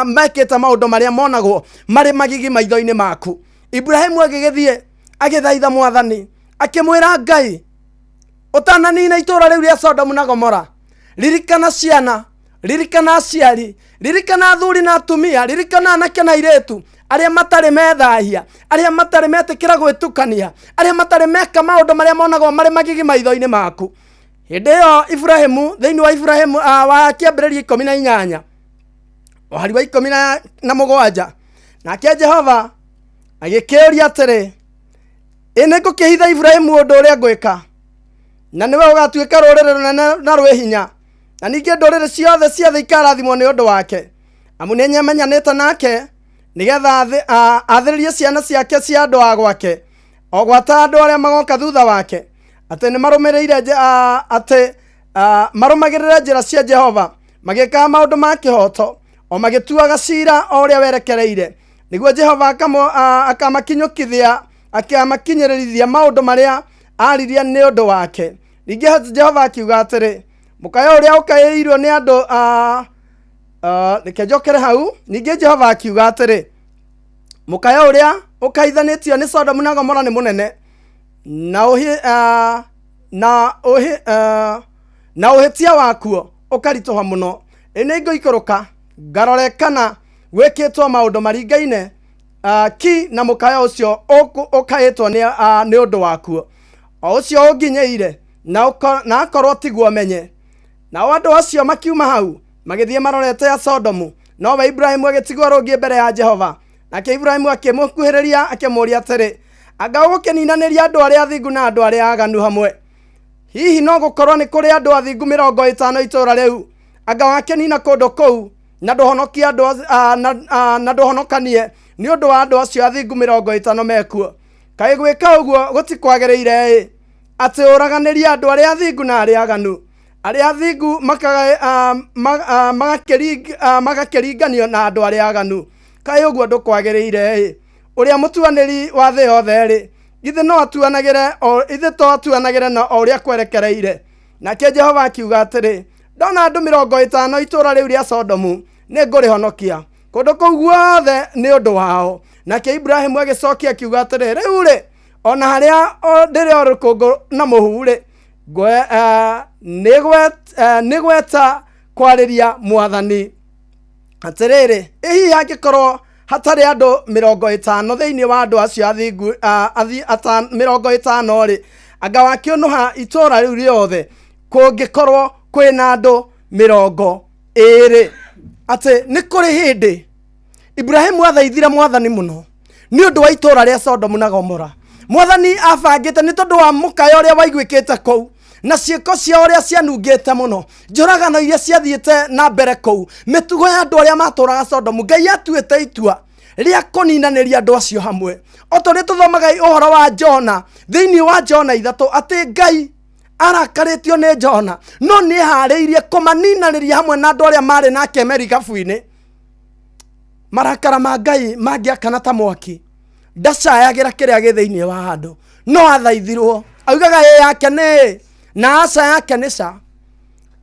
mekĩte maũndũ marĩa monagwo marĩ magigi maitho-inĩ maku. Iburahimu agĩgĩthiĩ agĩthaitha Mwathani, akĩmwĩra Ngai, ũtananina itũũra rĩu rĩa Sodomu na Gomora, ririkana ciana, ririkana aciari, ririkana athuri na atumia, ririkana anake na airĩtu arĩa matarĩ methahia, arĩa matarĩ metĩkĩra gwĩtukania, arĩa matarĩ meka maũndũ marĩa monagwo marĩ magigi maitho-inĩ maku. Hĩndĩ ĩyo Iburahimu, thĩinĩ wa Iburahimu wa kĩambĩrĩria 18 mũhari wa 17, nake Jehova agĩkĩũria atĩrĩ, ĩ nĩ ngũkĩhitha Iburahimu ũndũ ũrĩa ngwĩka, na nĩwe ũgatuĩka rũrĩrĩ rũnene na rwĩ hinya, na ningĩ ndũrĩrĩ ciothe cia thĩ ikarathimwo nĩ ũndũ wake, amu nĩ nyemenyanĩte nake nĩgetha athĩrĩrie ciana ciake cia andũ a gwake, o gwata andũ arĩa magoka thutha wake, atĩ nĩ marũmĩrĩire atĩ marũmagĩrĩre njĩra cia Jehova, magĩkaga maũndũ ma kĩhooto, o magĩtuaga cira o ũrĩa werekereire, nĩguo Jehova akamakinyũkithia, akamakinyĩrĩrithia maũndũ marĩa aririe nĩ ũndũ wake. Ningĩ Jehova akiuga atĩrĩ, mũkayo ũrĩa ũkaĩirwo nĩ andũ reke njokere hau. Ningĩ Jehova akiuga atĩrĩ, mũkayo ũrĩa ũkaithanĩtio nĩ Sodomu na Gomora nĩ mũnene, na ũhĩtia wakuo ũkaritũha mũno. Ĩ nĩ ngũikũrũka ngarore kana gwĩkĩtwo maũndũ maringaine ki na mũkayo ũcio ũkaĩtwo nĩ ũndũ wakuo, o ũcio ũnginyĩire, na akorwo tiguo menye. Nao andũ acio makiuma hau magĩthiĩ marorete ya Sodomu, nowe Ibrahimu agĩtigwo arũngiĩ mbere ya Jehova. Nake Ibrahimu akĩmũkuhĩrĩria akĩmũũria atĩrĩ, anga ũgũkĩninanĩria andũ arĩa athingu na andũ arĩa aganu hamwe? Hihi no gũkorwo nĩ kũrĩ andũ athingu 50 itũũra rĩu? Anga wakĩnina kũndũ kũu na ndũhonokie andũ na ndũhonokanie nĩ ũndũ wa andũ acio athingu 50 mekuo? Kaĩ gwĩka ũguo gũtikwagĩrĩire-ĩ, atĩ ũraganĩrie andũ arĩa athingu na arĩa aganu? Arĩa athingu magakĩringanio na andũ arĩa aganu. Kaĩ ũguo ndũkwagĩrĩire-ĩ? Ũrĩa mũtuanĩri wa thĩ yothe-rĩ, githĩ no atuanagĩre ithe to atuanagĩre na o ũrĩa kwerekereire? Nake Jehova akiuga atĩrĩ, ndona andũ 50 itũũra rĩu rĩa Sodomu, nĩ ngũrĩhonokia kũndũ kũu guothe nĩ ũndũ wao. Nake Ibrahimu agĩcokia akiuga atĩrĩ, rĩu-rĩ, ona harĩa ndĩrĩ o rũkũngũ na mũhu-rĩ, nĩ gweta kwarĩria Mwathani. Atĩrĩrĩ, ĩ hihi angĩkorwo hatarĩ andũ 50 thĩinĩ wa andũ acio athingu 50-rĩ, anga wakĩũnũha itũũra rĩu rĩothe kũngĩkorwo kwĩna andũ 20? Atĩ nĩ kũrĩ hĩndĩ Ibrahimu athaithire Mwathani mũno nĩ ũndũ wa itũũra rĩa Sodomu na Gomora. Mwathani abangĩte nĩ tondũ wa mũkayo ũrĩa waiguĩkĩte kũu na ciĩko ciao ũrĩa cianungĩte mũno, njũragano iria ciathiĩte na mbere kũu, mĩtugo ya andũ arĩa matũraga Sodomu. Ngai atuĩte itua rĩa kũninanĩria andũ acio hamwe, o ta ũrĩa tũthomaga ũhoro wa Jona thĩinĩ wa Jona 3, atĩ Ngai arakarĩtio nĩ Jona, no nĩ eharĩirie kũmaninanĩria hamwe na andũ arĩa marĩ nake merikabu-inĩ. Marakara ma Ngai mangĩakana ta mwaki, ndacayagĩra kĩrĩa gĩ thĩinĩ wa andũ, no athaithirwo augaga ĩ yake nĩ na aca yake nĩ ca,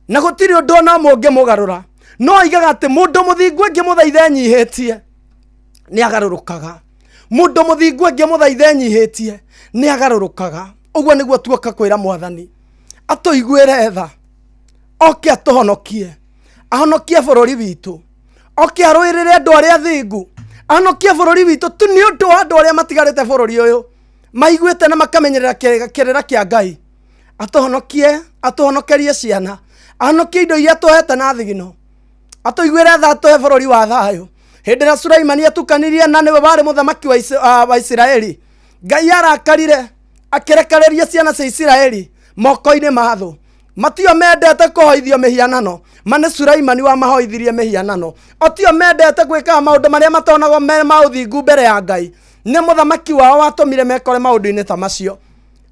na gũtirĩ ũndũ ona ũmwe ũngĩmũgarũra. No aigaga atĩ mũndũ mũthingu angĩmũthaitha enyihĩtie nĩ agarũrũkaga, mũndũ mũthingu angĩmũthaitha enyihĩtie nĩ agarũrũkaga. Ũguo nĩguo tuoka kwĩra Mwathani atũiguĩre tha, oke atũhonokie, ahonokie bũrũri witũ, oke arũĩrĩre andũ arĩa athingu, ahonokie bũrũri witũ tu nĩ ũndũ wa andũ arĩa matigarĩte bũrũri ũyũ maiguĩte na makamenyerera kĩrĩra kĩa Ngai. Atũhonokie, atũhonokerie ciana, ahonokie indo iria tũhete na thigino, atũiguĩre tha, atũhe bũrũri wa thayũ. Hĩndĩ ĩrĩa Sulaimani atukanirie na nĩwe warĩ mũthamaki wa Isiraeli, Ngai arakarire akĩrekereria ciana cia Isiraeli moko-inĩ ma thũ. Matio mendete kũhoithio mĩhianano, ma nĩ Sulaimani wamahoithirie mĩhianano. O tio mendete gwĩkaga maũndũ marĩa matonagwo me ma ũthingu mbere ya Ngai, nĩ mũthamaki wao watũmire mekore maũndũ-inĩ ta macio.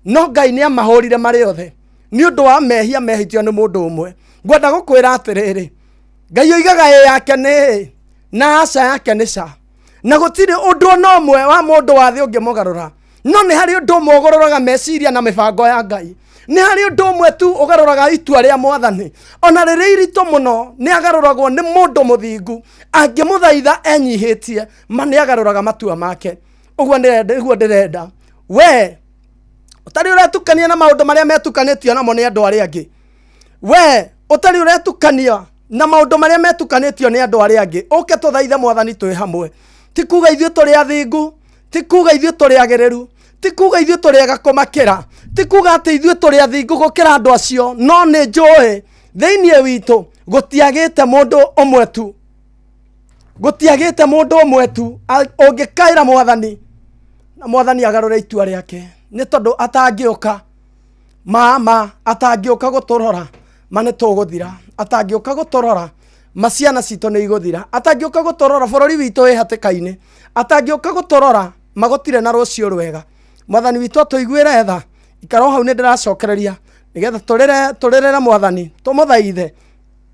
No Ngai nĩ amahũrire marĩ othe nĩ ũndũ wa mehia mehĩtio nĩ mũndũ ũmwe. Ngwenda gũkwĩra atĩrĩrĩ, Ngai oigaga ĩ yake nĩ ĩ na aca yake nĩ ca, na gũtirĩ ũndũ ona ũmwe wa mũndũ wa thĩ ũngĩmũgarũra. No nĩ harĩ ũndũ ũmwe ũgarũraga meciria na mĩbango ya Ngai. Nĩ harĩ ũndũ ũmwe tu ũgarũraga itua rĩa mwathani, ona rĩrĩ iritũ mũno nĩ agarũragwo nĩ mũndũ mũthingu angĩmũthaitha enyihĩtie, ma nĩ agarũraga matua make. Ũguo nĩguo ndĩrenda we ũtarĩ ũretukania na maũndũ marĩa metukanĩtio namo nĩ andũ arĩa angĩ, we ũtarĩ ũretukania na maũndũ marĩa metukanĩtio nĩ andũ arĩa angĩ, ũke tũthaithe mwathani twĩ hamwe. Ti kuga ithuĩ tũrĩ athingu, ti kuga ithuĩ tũrĩ agĩrĩru, ti kuga ithuĩ tũrĩ ega kũmakĩra, ti kuga atĩ ithuĩ tũrĩ athingu gũkĩra andũ acio, no nĩ njũĩ thĩinĩ witũ gũtiagĩte mũndũ ũmwe tu, gũtiagĩte mũndũ ũmwe tu ũngĩkaĩra mwathani na mwathani agarũre itua rĩake, nĩ tondũ atangĩũka mama, atangĩũka gũtũrora ma nĩ tũgũthira, atangĩũka gũtũrora ma ciana citũ nĩ igũthira, atangĩũka gũtũrora bũrũri witũ wĩ hatĩka-inĩ, atangĩũka gũtũrora ma gũtirĩ na rũciũ rwega. Mwathani witũ atũiguĩre tha. Ikara o hau nĩ ndĩracokereria nĩgetha tũrĩrĩre mwathani, tũmũthaithe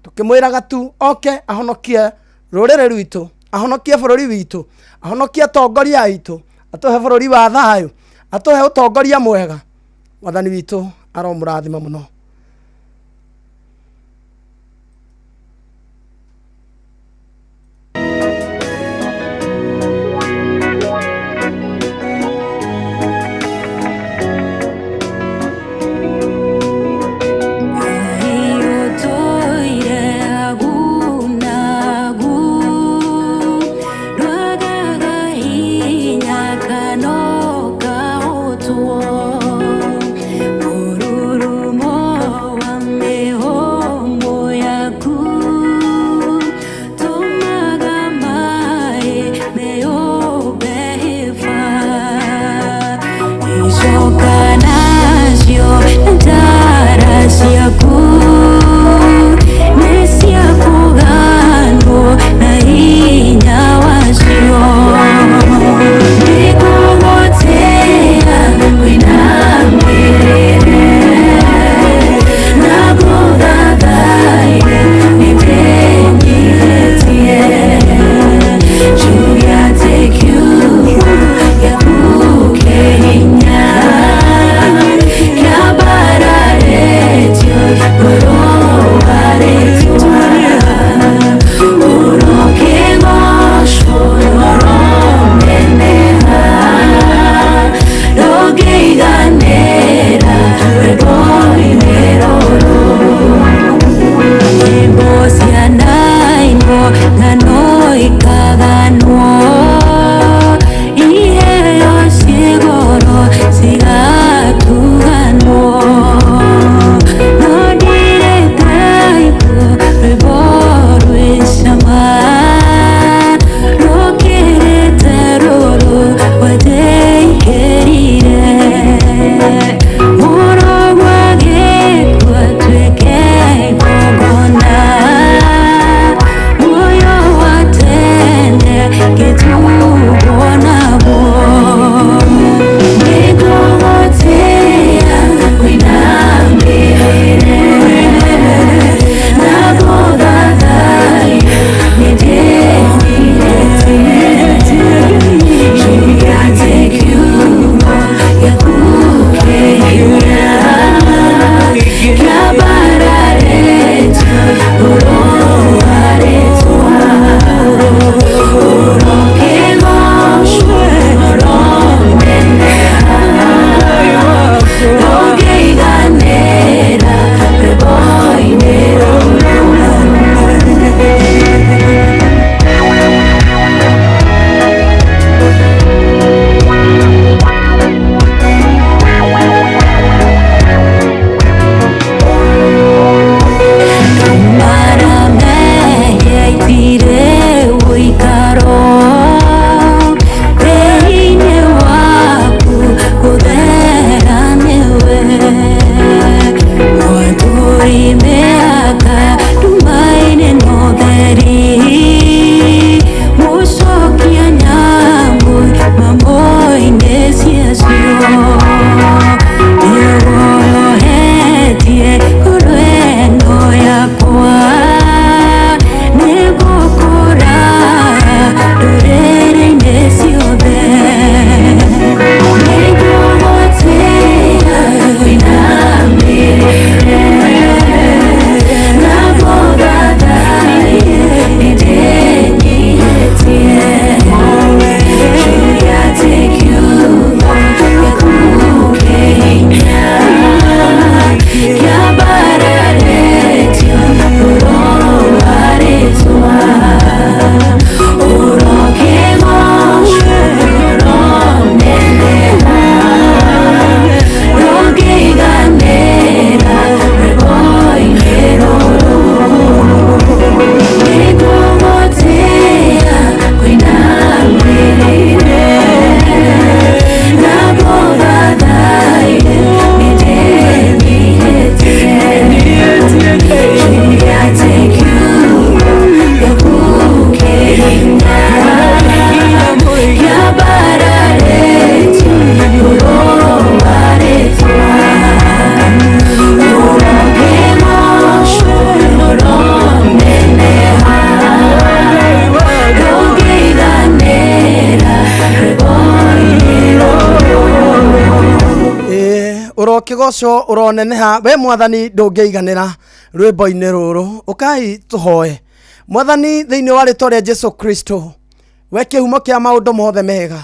tũkĩmwĩraga tu oke ahonokie rũrĩrĩ rwitũ, ahonokie bũrũri witũ, ahonokie atongoria aitũ, atũhe bũrũri wa thayũ, atũhe ũtongoria mwega. Mwathani witũ aromũrathima mũno. Yeah. Ũrokĩgocwo, ũroneneha we Mwathani, ndũngĩiganĩra rwĩmbo-inĩ rũrũ. Ũkai tũhoe. Mwathani, thĩinĩ wa rĩtwa rĩa Jesu Kristo, we kĩhumo kĩa maũndũ mothe mega,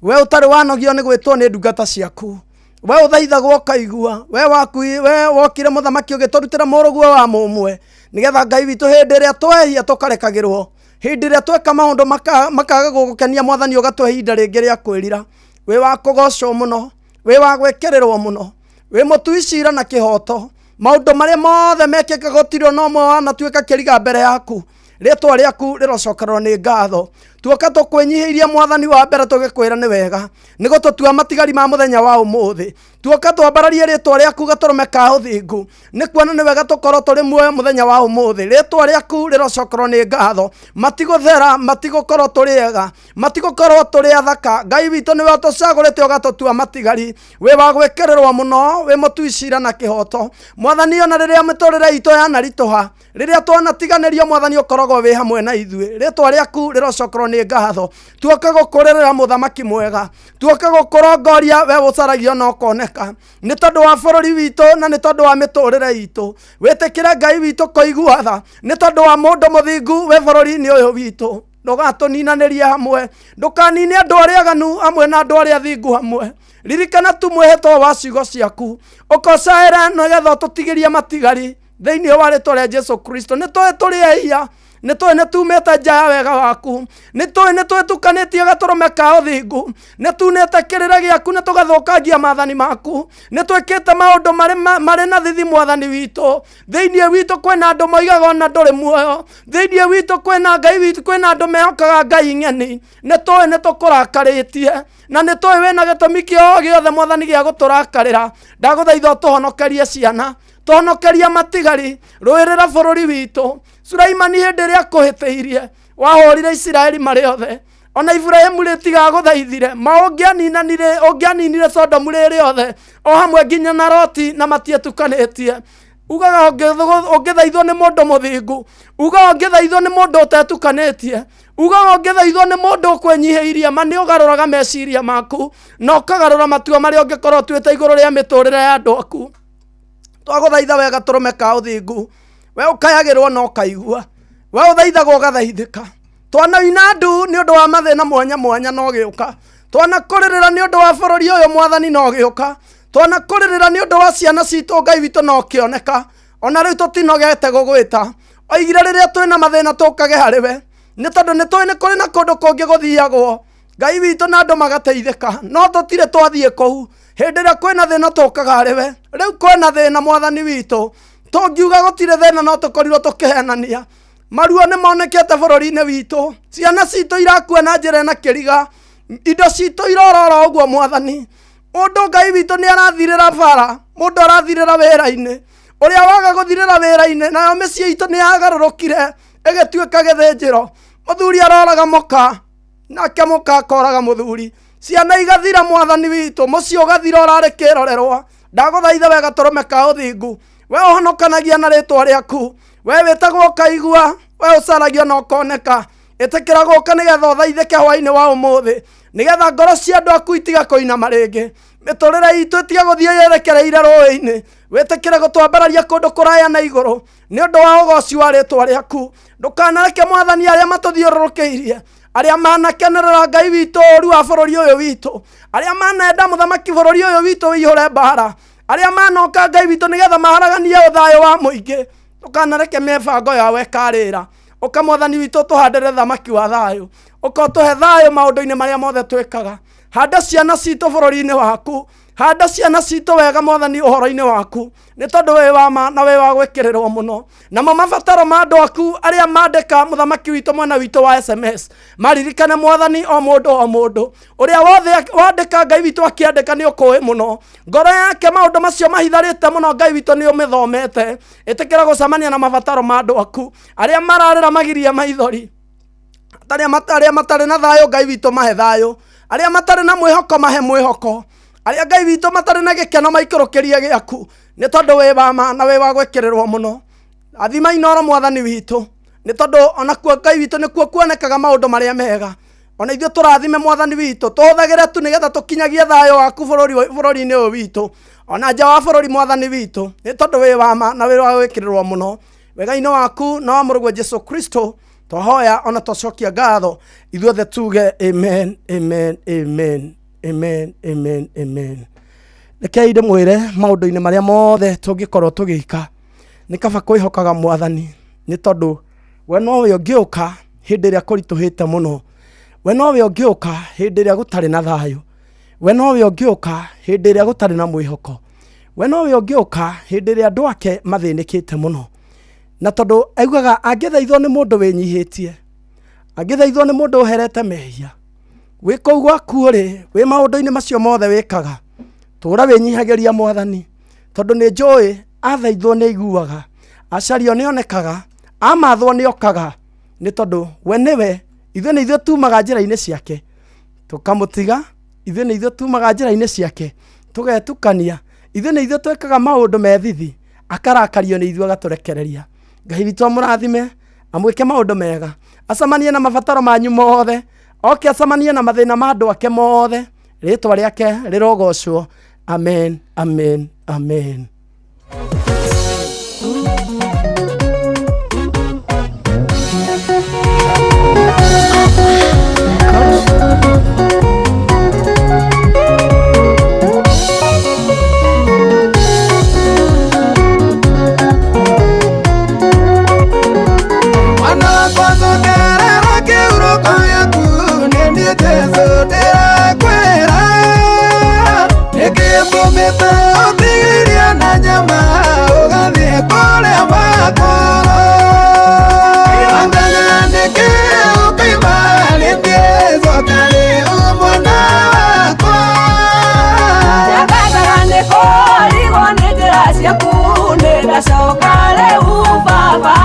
we ũtarĩ wanogio nĩ gwĩtwo nĩ ndungata ciaku, we ũthaithagwo ũkaigua, we waku, we wokire mũthamaki ũgĩtũrutĩra mũrũguo wa mũmwe, nĩgetha Ngai witũ hĩndĩ ĩrĩa twehia tũkarekagĩrwo, hĩndĩ ĩrĩa tweka maũndũ makaga gũgũkenia Mwathani, ũgatũhe ihinda rĩngĩ rĩa kwĩrira. Wĩ wa kũgocwo mũno, wĩ wa gwĩkĩrĩrwo mũno, wĩ mũtui cira na kĩhoto. Maũndũ marĩa mothe mekĩka gũtirĩ ona ũmwe wanatuĩka kĩriga mbere yaku. Rĩtwa rĩaku rĩrocokererwo nĩ ngatho. Tuoka tũkwĩnyihĩirie Mwathani wa mbere, tũgĩkwĩra nĩ wega nĩ gũtũtua matigari ma mũthenya wa ũmũthĩ. Tuoka twambararie rĩtwa rĩaku gatũrũme ka ũthingu, nĩ kuona nĩ wega tũkorwo tũrĩ muoyo mũthenya wa ũmũthĩ. Rĩtwa rĩaku rĩrocokererwo nĩ ngatho. Matigũthera, matigũkorwo tũrĩ ega, matigũkorwo tũrĩ athaka. Ngai witũ, nĩwe ũtũcagũrĩte ũgatũtua matigari. Wĩ wa gwĩkĩrĩrwo mũno, wĩ mũtui cira na kĩhoto Mwathani. Ona rĩrĩa mĩtũrĩre itũ yanaritũha, rĩrĩa twanatiganĩrio, Mwathani, ũkoragwo wĩ hamwe na ithuĩ. Rĩtwa rĩaku rĩrocokerwo nĩ ngatho. Tuoka gũkũrĩrĩra mũthamaki mwega, tuoka gũkũrongoria we ũcaragio na ũkoneka, nĩ tondũ wa bũrũri witũ na nĩ tondũ wa mĩtũrĩre itũ. Wĩtĩkĩre Ngai witũ kũigua tha nĩ tondũ wa mũndũ mũthingu wĩ bũrũri-inĩ ũyũ witũ. Ndũgatũninanĩrie hamwe, ndũkanine andũ arĩa aganu hamwe na andũ arĩa athingu hamwe. Ririkana tu mwĩhĩtwa wa ciugo ciaku, ũkocaĩre nĩgetha ũtũtigĩrie matigari thĩinĩ wa rĩtwa rĩa Jesu Kristo. Nĩ tũĩ tũrĩ ehia, nĩ tũĩ nĩ tumĩte nja ya wega waku, nĩ tũĩ nĩ twĩtukanĩtie gatũrũme ka ũthingu, nĩ tunĩte kĩrĩra gĩaku, nĩ tũgathũkangia maathani maku, nĩ twĩkĩte maũndũ marĩ na thithi. Mwathani witũ, thĩinĩ witũ kwĩna andũ moigaga ona ndũrĩ muoyo. Thĩinĩ witũ kwĩna Ngai witũ, kwĩna andũ mehokaga ngai ng'eni. Nĩ tũĩ nĩ tũkũrakarĩtie na nĩ tũĩ wĩna gĩtũmi kĩo gĩothe, Mwathani, gĩa gũtũrakarĩra. Ndagũthaitha ũtũhonokerie ciana, tũhonokerie matigari, rũĩrĩra bũrũri witũ. Sulaimani hĩndĩ ĩrĩa akũhĩtĩirie wahũrire Isiraeli marĩ othe, ona Iburahĩmu rĩtigagũthaithire ma ũngĩaninanire, ũngĩaninire Sodomu rĩrĩ othe o hamwe nginya na Loti na matietukanĩtie. Ugaga ũngĩthaithwo nĩ mũndũ mũthingu, ugaga ũngĩthaithwo nĩ mũndũ ũtetukanĩtie, ugaga ũngĩthaithwo nĩ mũndũ ũkwĩnyihĩirie, ma nĩ ũgarũraga meciria maku na ũkagarũra matua marĩa ũngĩkorwo ũtuĩte igũrũ rĩa mĩtũrĩre ya andũ aku. Twagũthaitha wega tũrũme ka ũthingu, we ũkayagĩrwo na ũkaigua, we ũthaithagwo ũgathaithĩka. Twanaina ndu nĩ ũndũ wa mathĩna mwanya mwanya no gĩũka, twanakũrĩrĩra nĩ ũndũ wa bũrũri ũyũ, Mwathani, no gĩũka, twanakũrĩrĩra nĩ ũndũ wa ciana citũ, Ngai witũ, no kĩoneka. Ona rĩu tũtinogete gũgwĩta. Oigire rĩrĩa twĩna mathĩna tũkage harĩ we, nĩ tondũ nĩ tũĩ nĩ kũrĩ na kũndũ kũngĩ gũthiagwo, Ngai witũ, na andũ magateithĩka, no tũtirĩ twathiĩ kũu. Hĩndĩ ĩrĩa kwĩna thĩna tũkaga harĩ we. Rĩu kwĩna thĩna, Mwathani witũ. Tũngiuga gũtirĩ thĩna no tũkorirwo tũkĩhenania. Maruo nĩ monekete bũrũri-inĩ witũ, ciana citũ irakua na njĩra ĩna kĩriga, indo citũ irorora ũguo. Mwathani, mũndũ, Ngai witũ, nĩ arathirĩra bara, mũndũ arathirĩra wĩra-inĩ, ũrĩa waga gũthirĩra wĩra-inĩ. Nayo mĩciĩ itũ nĩ yagarũrũkire ĩgĩtuĩka gĩthĩnjĩro. Mũthuri aroraga mũka, nake mũka akoraga mũthuri, ciana igathira. Mwathani witũ, mũciĩ ũgathira ũrarĩ kĩrorerwa. Ndagũthaitha wega tũrũme ka ũthingu, we ũhonokanagia na rĩtwa rĩaku, we wĩtagwo ũkaigua, we ũcaragio na ũkoneka, ĩtĩkĩra gũka nĩgetha ũthaithĩke hwainĩ wa ũmũthĩ, nĩgetha ngoro cia andũ aku itiga kũinama rĩngĩ, mĩtũrĩre itũ ĩtige gũthiĩ yerekereire rũĩ-inĩ. Wĩtĩkĩre gũtwambararia kũndũ kũraya na igũrũ nĩ ũndũ wa ũgoci wa rĩtwa rĩaku. Ndũkanareke, Mwathani, arĩa matũthiũrũrũkĩirie, arĩa manakenerera, Ngai witũ, ũru wa bũrũri ũyũ witũ, arĩa manenda, mũthamaki, bũrũri ũyũ witũ ũihũre mbara, arĩa manoka, Ngai witũ, nĩgetha maharaganie ũthayũ wa mũingĩ, ndũkanareke mĩbango yao ĩkarĩra. Ũka, Mwathani witũ, tũhandĩre thamaki wa thayũ. Ũka ũtũhe thayũ maũndũ-inĩ marĩa mothe twĩkaga. Handa ciana citũ bũrũri-inĩ waku, handa ciana citũ wega, Mwathani, ũhoro-inĩ waku, nĩ tondũ wĩ wa ma na wĩ wa gwĩkĩrĩrwo mũno. Namo mabataro ma andũ aku arĩa mandĩka, mũthamaki witũ, mwena witũ wa SMS, maririkane, Mwathani, o mũndũ o mũndũ ũrĩa wothe wandĩka. Ngai witũ, akĩandĩka nĩ ũkũĩ mũno ngoro yake, maũndũ macio mahitharĩte mũno, Ngai witũ, nĩ ũmĩthomete. Ĩtĩkĩra gũcemania na mabataro ma andũ aku arĩa mararĩra, magirie maithori. Arĩa matarĩ na thayũ, Ngai witũ, mahe thayũ. Arĩa matarĩ na mwĩhoko, mahe mwĩhoko. Arĩa, Ngai witũ, matarĩ na gĩkeno, maikũrũkĩrie gĩaku, nĩ tondũ wĩ wa ma na wĩ wa gwĩkĩrĩrwo mũno. Athima Inoro, Mwathani witũ, nĩ tondũ onakuo, Ngai witũ, nĩkuo kuonekaga maũndũ marĩa mega. Ona ithuĩ tũrathime mwathani witũ, tũhũthagĩre tu nĩgetha tũkinyagie thayũ waku bũrũri-inĩ ũyũ witũ, ona nja wa bũrũri mwathani witũ, nĩ tondũ wĩ wa ma na wĩ wa gwĩkĩrĩrwo mũno. Wega-inĩ waku na wa mũrũguo Jesu Kristo twahoya ona twacokia ngatho, ithuothe tuge amen, amen, amen, amen, amen, amen. Rekei ndĩmwĩre maũndũ-inĩ marĩa mothe tũngĩkorwo tũgĩka, nĩ kaba kwĩhokaga mwathani, nĩ tondũ we nowe ũngĩũka hĩndĩ ĩrĩa kũritũhĩte mũno, we nowe ũngĩũka hĩndĩ ĩrĩa gũtarĩ na thayũ, we nowe ũngĩũka hĩndĩ ĩrĩa gũtarĩ na mwĩhoko, we nowe ũngĩũka hĩndĩ ĩrĩa andũ ake mathĩnĩkĩte mũno. Na tondũ aiguaga angĩthaithwo nĩ mũndũ wĩnyihĩtie, angĩthaithwo nĩ mũndũ ũherete mehia, wĩ kũu gwaku rĩ, wĩ maũndũ-inĩ macio mothe wĩkaga, tũra wĩnyihagĩria mwathani, tondũ nĩ njũĩ athaithwo nĩ aiguaga, acario nĩ onekaga, amathwo nĩ okaga, nĩ tondũ we nĩwe, ithuĩ nĩ ithuĩ tumaga njĩra-inĩ ciake tũkamũtiga, ithuĩ nĩ ithuĩ tumaga njĩra-inĩ ciake tũgetukania, ithuĩ nĩ ithuĩ twĩkaga maũndũ methithi, akarakario nĩ ithuĩ agatũrekereria. Ngai witũ amũrathime, amwĩke maũndũ mega, acemanie na mabataro manyu mothe, oke acemanie na mathĩna ma andũ ake mothe, rĩtwa rĩake rĩrogocwo. Amen, amen, amen. Mwana wakwa cokerera kĩhurũko gĩaku, nĩ niĩ Jesũ ndĩrakwĩra. Nĩkĩ gĩtũmĩte ũtige irio na nyama, ũgathiĩ kũrĩa makoro? Angaga nĩkĩ ũkoima nĩ niĩ coka rĩu mwana wakwa. Nyangathaga nĩ kũrigwo nĩ njĩra ciaku, nĩ ndacoka rĩu baba.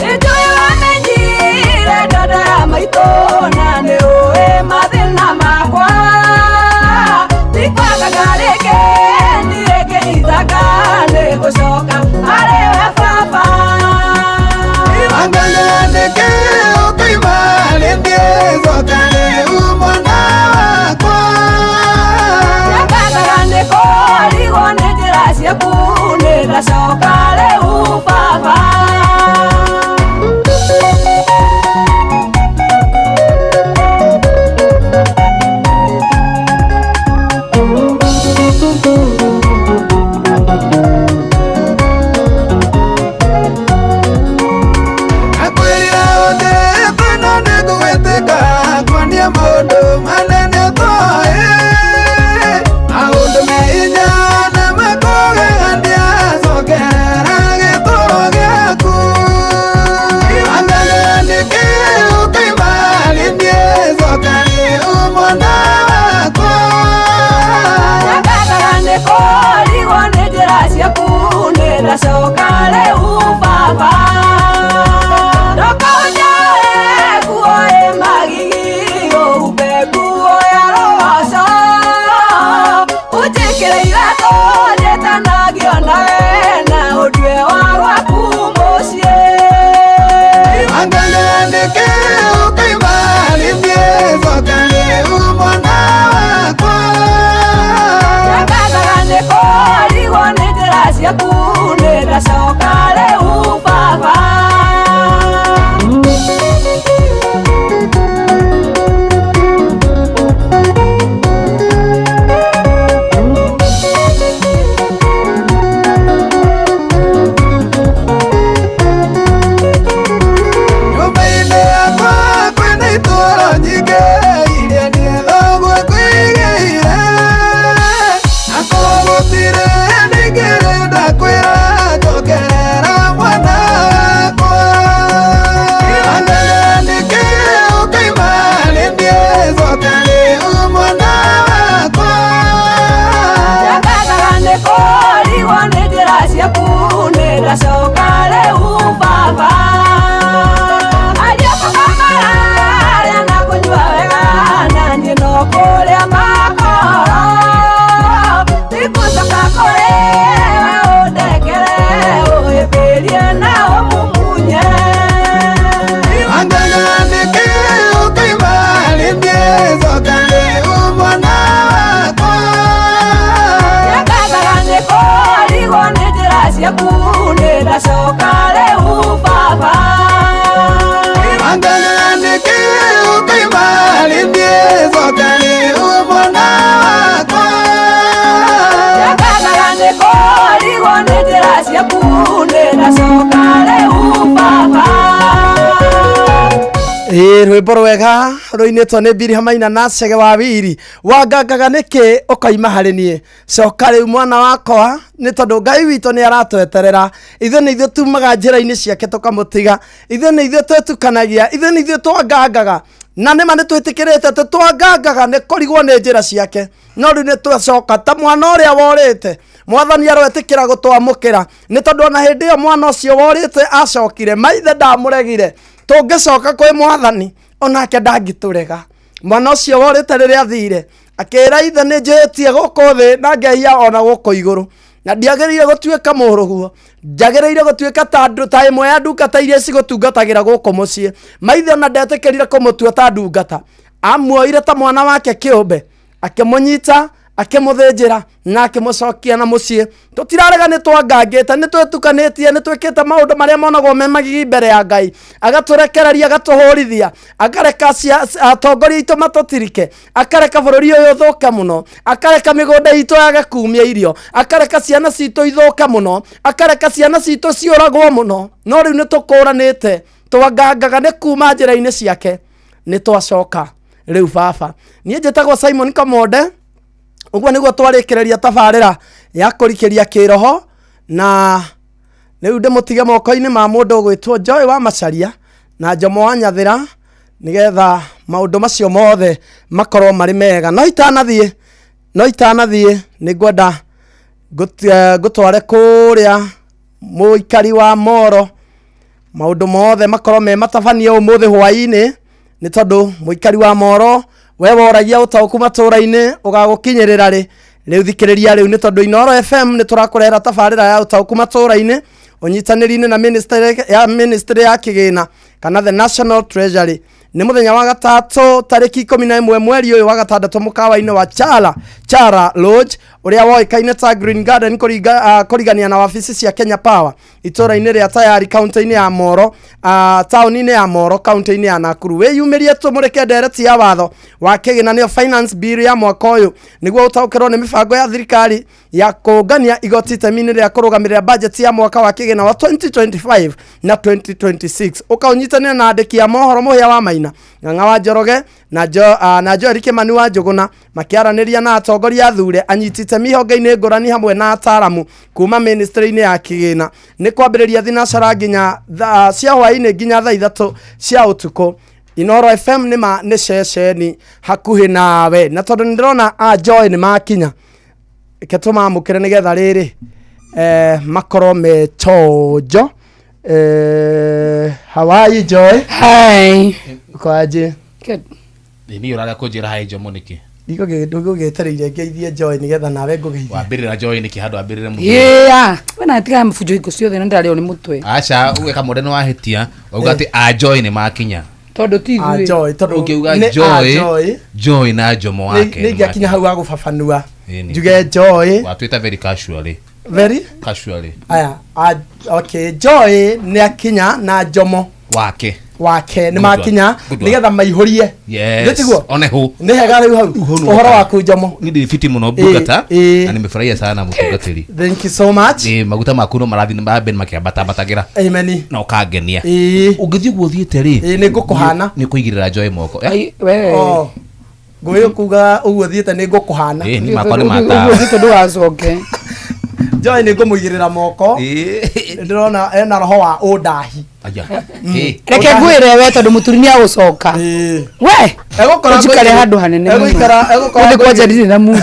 Nĩnjũĩ wamenyire ndondo ya maitũ, na nĩũĩ mathĩna makwa. Ndikwagaga rĩngĩ, niĩ ngĩithaga, nĩ gũcoka harĩ we baba. ciaku nĩ ndacoka rĩu baba. Njangangaga nĩ kũrigwo nĩ njĩra ciaku nĩ ndacoka rĩu baba. Ĩĩ rwĩmbo rwega rũinĩtwo nĩ Billy Hamaina na Chege wa Wiri. Wangangaga nĩkĩ ũkoima harĩ niĩ? Coka rĩu mwana wakwa, nĩ tondũ Ngai witũ nĩ aratweterera. Ithuĩ nĩ ithuĩ tumaga njĩra-inĩ ciake tũkamũtiga. Ithuĩ nĩ ithuĩ twĩtukanagia, ithuĩ nĩ ithuĩ twangangaga. Na nĩma nĩ twĩtĩkĩrĩte atĩ twangangaga nĩ kũrigwo nĩ njĩra ciake. No rĩu nĩ twacoka ta mwana ũrĩa worĩte. Mwathani aroetĩkĩra gũtwamũkĩra. Nĩ tondũ ona hĩndĩ ĩyo mwana ũcio worĩte acokire, maithe ndamũregire. Tũngĩcoka kwĩ mwathani onake ndangĩtũrega. Mwana ũcio worĩte rĩrĩa athire akĩra ithe nĩ njĩhĩtie gũkũ thĩ na ngehia ona gũkũ igũrũ, na ndiagĩrĩire gũtuĩka mũrũguo, njagĩrĩire gũtuĩka ta andũ ta ĩmwe ya ndungata iria cigũtungatagĩra gũkũ mũciĩ. Maithe ona ndetĩkĩrire kũmũtua ta ndungata, amuoire ta mwana wake kĩũmbe, akĩmũnyita akĩmũthĩnjĩra na akĩmũcokia na mũciĩ. Tũtirarega nĩ twangangĩte, nĩ twĩtukanĩtie, nĩ twĩkĩte maũndũ marĩa monagwo me magigi mbere ya Ngai, agatũrekereria, agatũhũrithia, akareka atongoria aitũ matũtirike, akareka bũrũri ũyũ ũthũke mũno, akareka mĩgũnda itũ yage kumia irio, akareka ciana citũ ithũke mũno, akareka ciana citũ ciũragwo mũno. No rĩu nĩ tũkũranĩte, twangangaga nĩ kuma njĩra-inĩ ciake, nĩ twacoka rĩu baba. Niĩ njĩtagwo Simon Kamonde. Ũguo nĩguo twarĩkĩrĩria tabarĩra ya kũrikĩria kĩroho, na rĩu ndĩmũtige moko-inĩ ma mũndũ ũgwĩtwo Joy wa Macharia na Njomo wa Nyathĩra, nĩgetha maũndũ macio mothe makorwo marĩ mega. No itanathiĩ nĩ ngwenda ngũtware kũrĩa mũikari wa Moro, maũndũ mothe makorwo me matabanie ũmũthĩ hwaĩ-inĩ, nĩ tondũ mũikari wa Moro we woragia ũtaũku matũra-inĩ ũgagũkinyĩrĩra rĩ. Rĩu thikĩrĩria rĩu, nĩ tondũ Inooro FM nĩ tũrakũrehera tabarĩra ya ũtaũku matũra-inĩ ũnyitanĩri-inĩ na ministry ya kĩgĩna kana the National Treasury. Nĩ mũthenya wa gatatũ tarĩki 11 mweri ũyũ wa gatandatũ mũkawa-inĩ wa Chara Lodge ũrĩa woĩkaine ta Green Garden kũrigania na wabici cia Kenya Power itũra-inĩ rĩa Tayari kaunti-inĩ ya Moro, taũni-inĩ ya Moro kaunti-inĩ ya Nakuru. Wĩyumĩrie tũmũrĩke ndereti ya watho wa kĩgĩna nĩyo finance bill ya mwaka ũyũ, nĩguo ũtaũkĩrwo nĩ mĩbango ya thirikari ya kũngania igoti itemi-inĩ rĩa kũrũgamĩrĩra budget ya mwaka wa kĩgĩna wa 2025 na 2026. Ũkaũnyitanĩra na andĩki a mohoro Mũhĩa wa Maina, Ng'ang'a wa Njoroge na Joel Kĩmani wa Njũgũna, makĩaranĩria na atongoria athure anyiti itemi honge-inĩ ngũrani hamwe na ataaramu kuma ministry-inĩ ya kĩgĩna. Nĩ kwambĩrĩria thinacara nginya cia hwaĩ-inĩ nginya thaa 3 cia ũtukũ. Inooro FM nĩ nĩ ceceni hakuhĩ nawe, na tondũ nĩ ndĩrona a Joy nĩ makinya, reke tũmamũkĩre nĩgetha rĩrĩ makorwo me chonjo. How are you, Joy? Hi. Uko aje? Good. Nĩ ũrarĩa kũnjĩra hi Jomo nĩkĩ? Ndigũgĩetereire ngeithie Joy nĩgetha nawe ngũgeithie. Wambĩrĩra Joy nĩkĩ handũ wambĩrĩre mũthuri? Yeah. We na tiga mfunjo hingo ciothe na ndarĩo nĩ mũtwe. Aca, uge Kamonde nĩ wahĩtia, wauga atĩ a Joy nĩ makinya. Tondũ ti ithuĩ. A Joy, tondũ Ũngĩuga nĩ a Joy, Joy. Joy na Jomo wake. Nĩ ingĩakinya hau wa gũbabanua. Ĩni. Njuge Joy. Watwĩta very casually. Very? Casually. Aya, okay, Joy nĩ akinya na Jomo wake. Wake nĩ Good makinya one. Good one. nĩgetha maihũrie. Yes. Nĩ tiguo? One hu. Nĩ hega rĩu hau. Ũhoro waku Jomo? Ni ndĩ fiti mũno ndungata na nimefurahia sana mũtungatĩri. Thank you so much. Maguta maku no marathiĩ na mbere makĩambatambatagĩra. Amen. Na ũkangenia. Ũngĩthiĩ ũguo ũthiĩte rĩ, Nĩ ngũkũhana. Nĩ ũkũigĩrĩra Joy moko. We. Oh. Ngũĩ kuga ũguo thiĩte nĩ ngũkũhana. Nĩ makwa nĩ matawa. Ũguo thiĩte ndũgacoke. Joy nĩ ngũmũigĩrĩra moko. Ndĩrona ena roho wa ũndahi. Aya. Reke ngwĩre we tondũ mũturi nĩ agũcoka. We. Ũnjikare handũ hanene mũno. Egũikara Ũthĩ kwanja ndirĩ na mudi.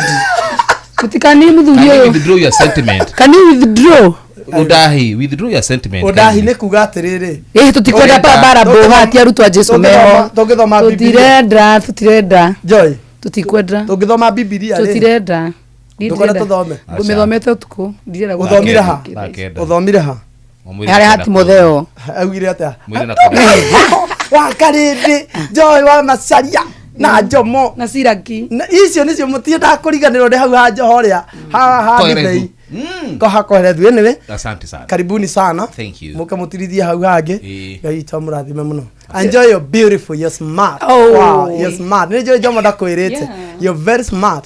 Mũtikani mũthuri Can you ũyũ. withdraw your sentiment? Can you withdraw? Ũndahi, withdraw your sentiment. Ũndahi nĩ kuga atĩrĩrĩ. Tũtikwenda bara mbũha ti arutwo a Jesu meho. Tũngĩthoma Bibilia. Tũtirenda, tũtirenda. Joy. Tũtikwenda. Tũngĩthoma Bibilia rĩ. Tũtirenda. Ndũkwenda tũthome? Ngũmĩthomete ũtukũ. Ndirenda Ũthomire ha? Ndakenda. Ũthomire ha? Harĩa ha Timotheo. Augire atĩa? Mwĩre na Wa Karĩndĩ, Joy wa Macharia na Jomo na Siraki. Icio nĩcio mũtiendaga kũriganĩrwo nĩ hau ha Njoho rĩa ha Toiretu. Ndibei. Kohakoherethu anyway. Asante sana. Karibuni sana. Thank you. Muke mutirithie hau hangĩ. Ĩĩ. Ngai witũ amũrathime mũno. Enjoy, you're beautiful, you're smart. Oh. Wow, you're smart. Nĩ njũĩ Jomo ndakwĩrĩte. Yeah. You're very smart,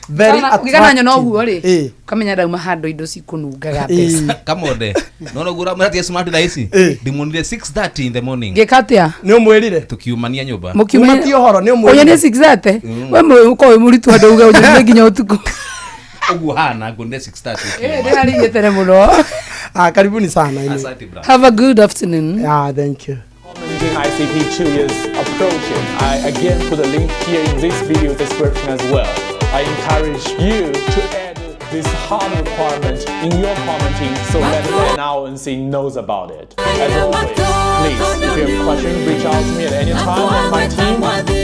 very Ũngĩkana nyona ũguo rĩ, attractive. ũkamenya ndauma handũ indo cikũnungaga Ĩĩ. mbeca. Kamonde nona gura mratia smart thaa ici ndimuonire 6:30 in the morning. Ngĩka atĩa? Nĩ ũmwĩrire? Tukiumania nyũmba. Mũkiumania- Ũmatie ũhoro, nĩ ũmwĩrire. Ũyũ nĩ 6:30. We ũkorwo wĩ mũritũ andũ uge ũnjũrire nginya ũtukũ. Ũguo hana nguonire 6:30. Ĩĩ, ndĩrarĩirie tene mũno. Ah, karibuni sana. Asante, brother. Have a good afternoon. Ah, thank you. Commenting ICP2 is approaching. I again put a link here in this video description as well. I encourage you to add this hard requirement in your commenting so that NRNC knows about it. As always, please, if you have questions, reach out to me at any time and my team.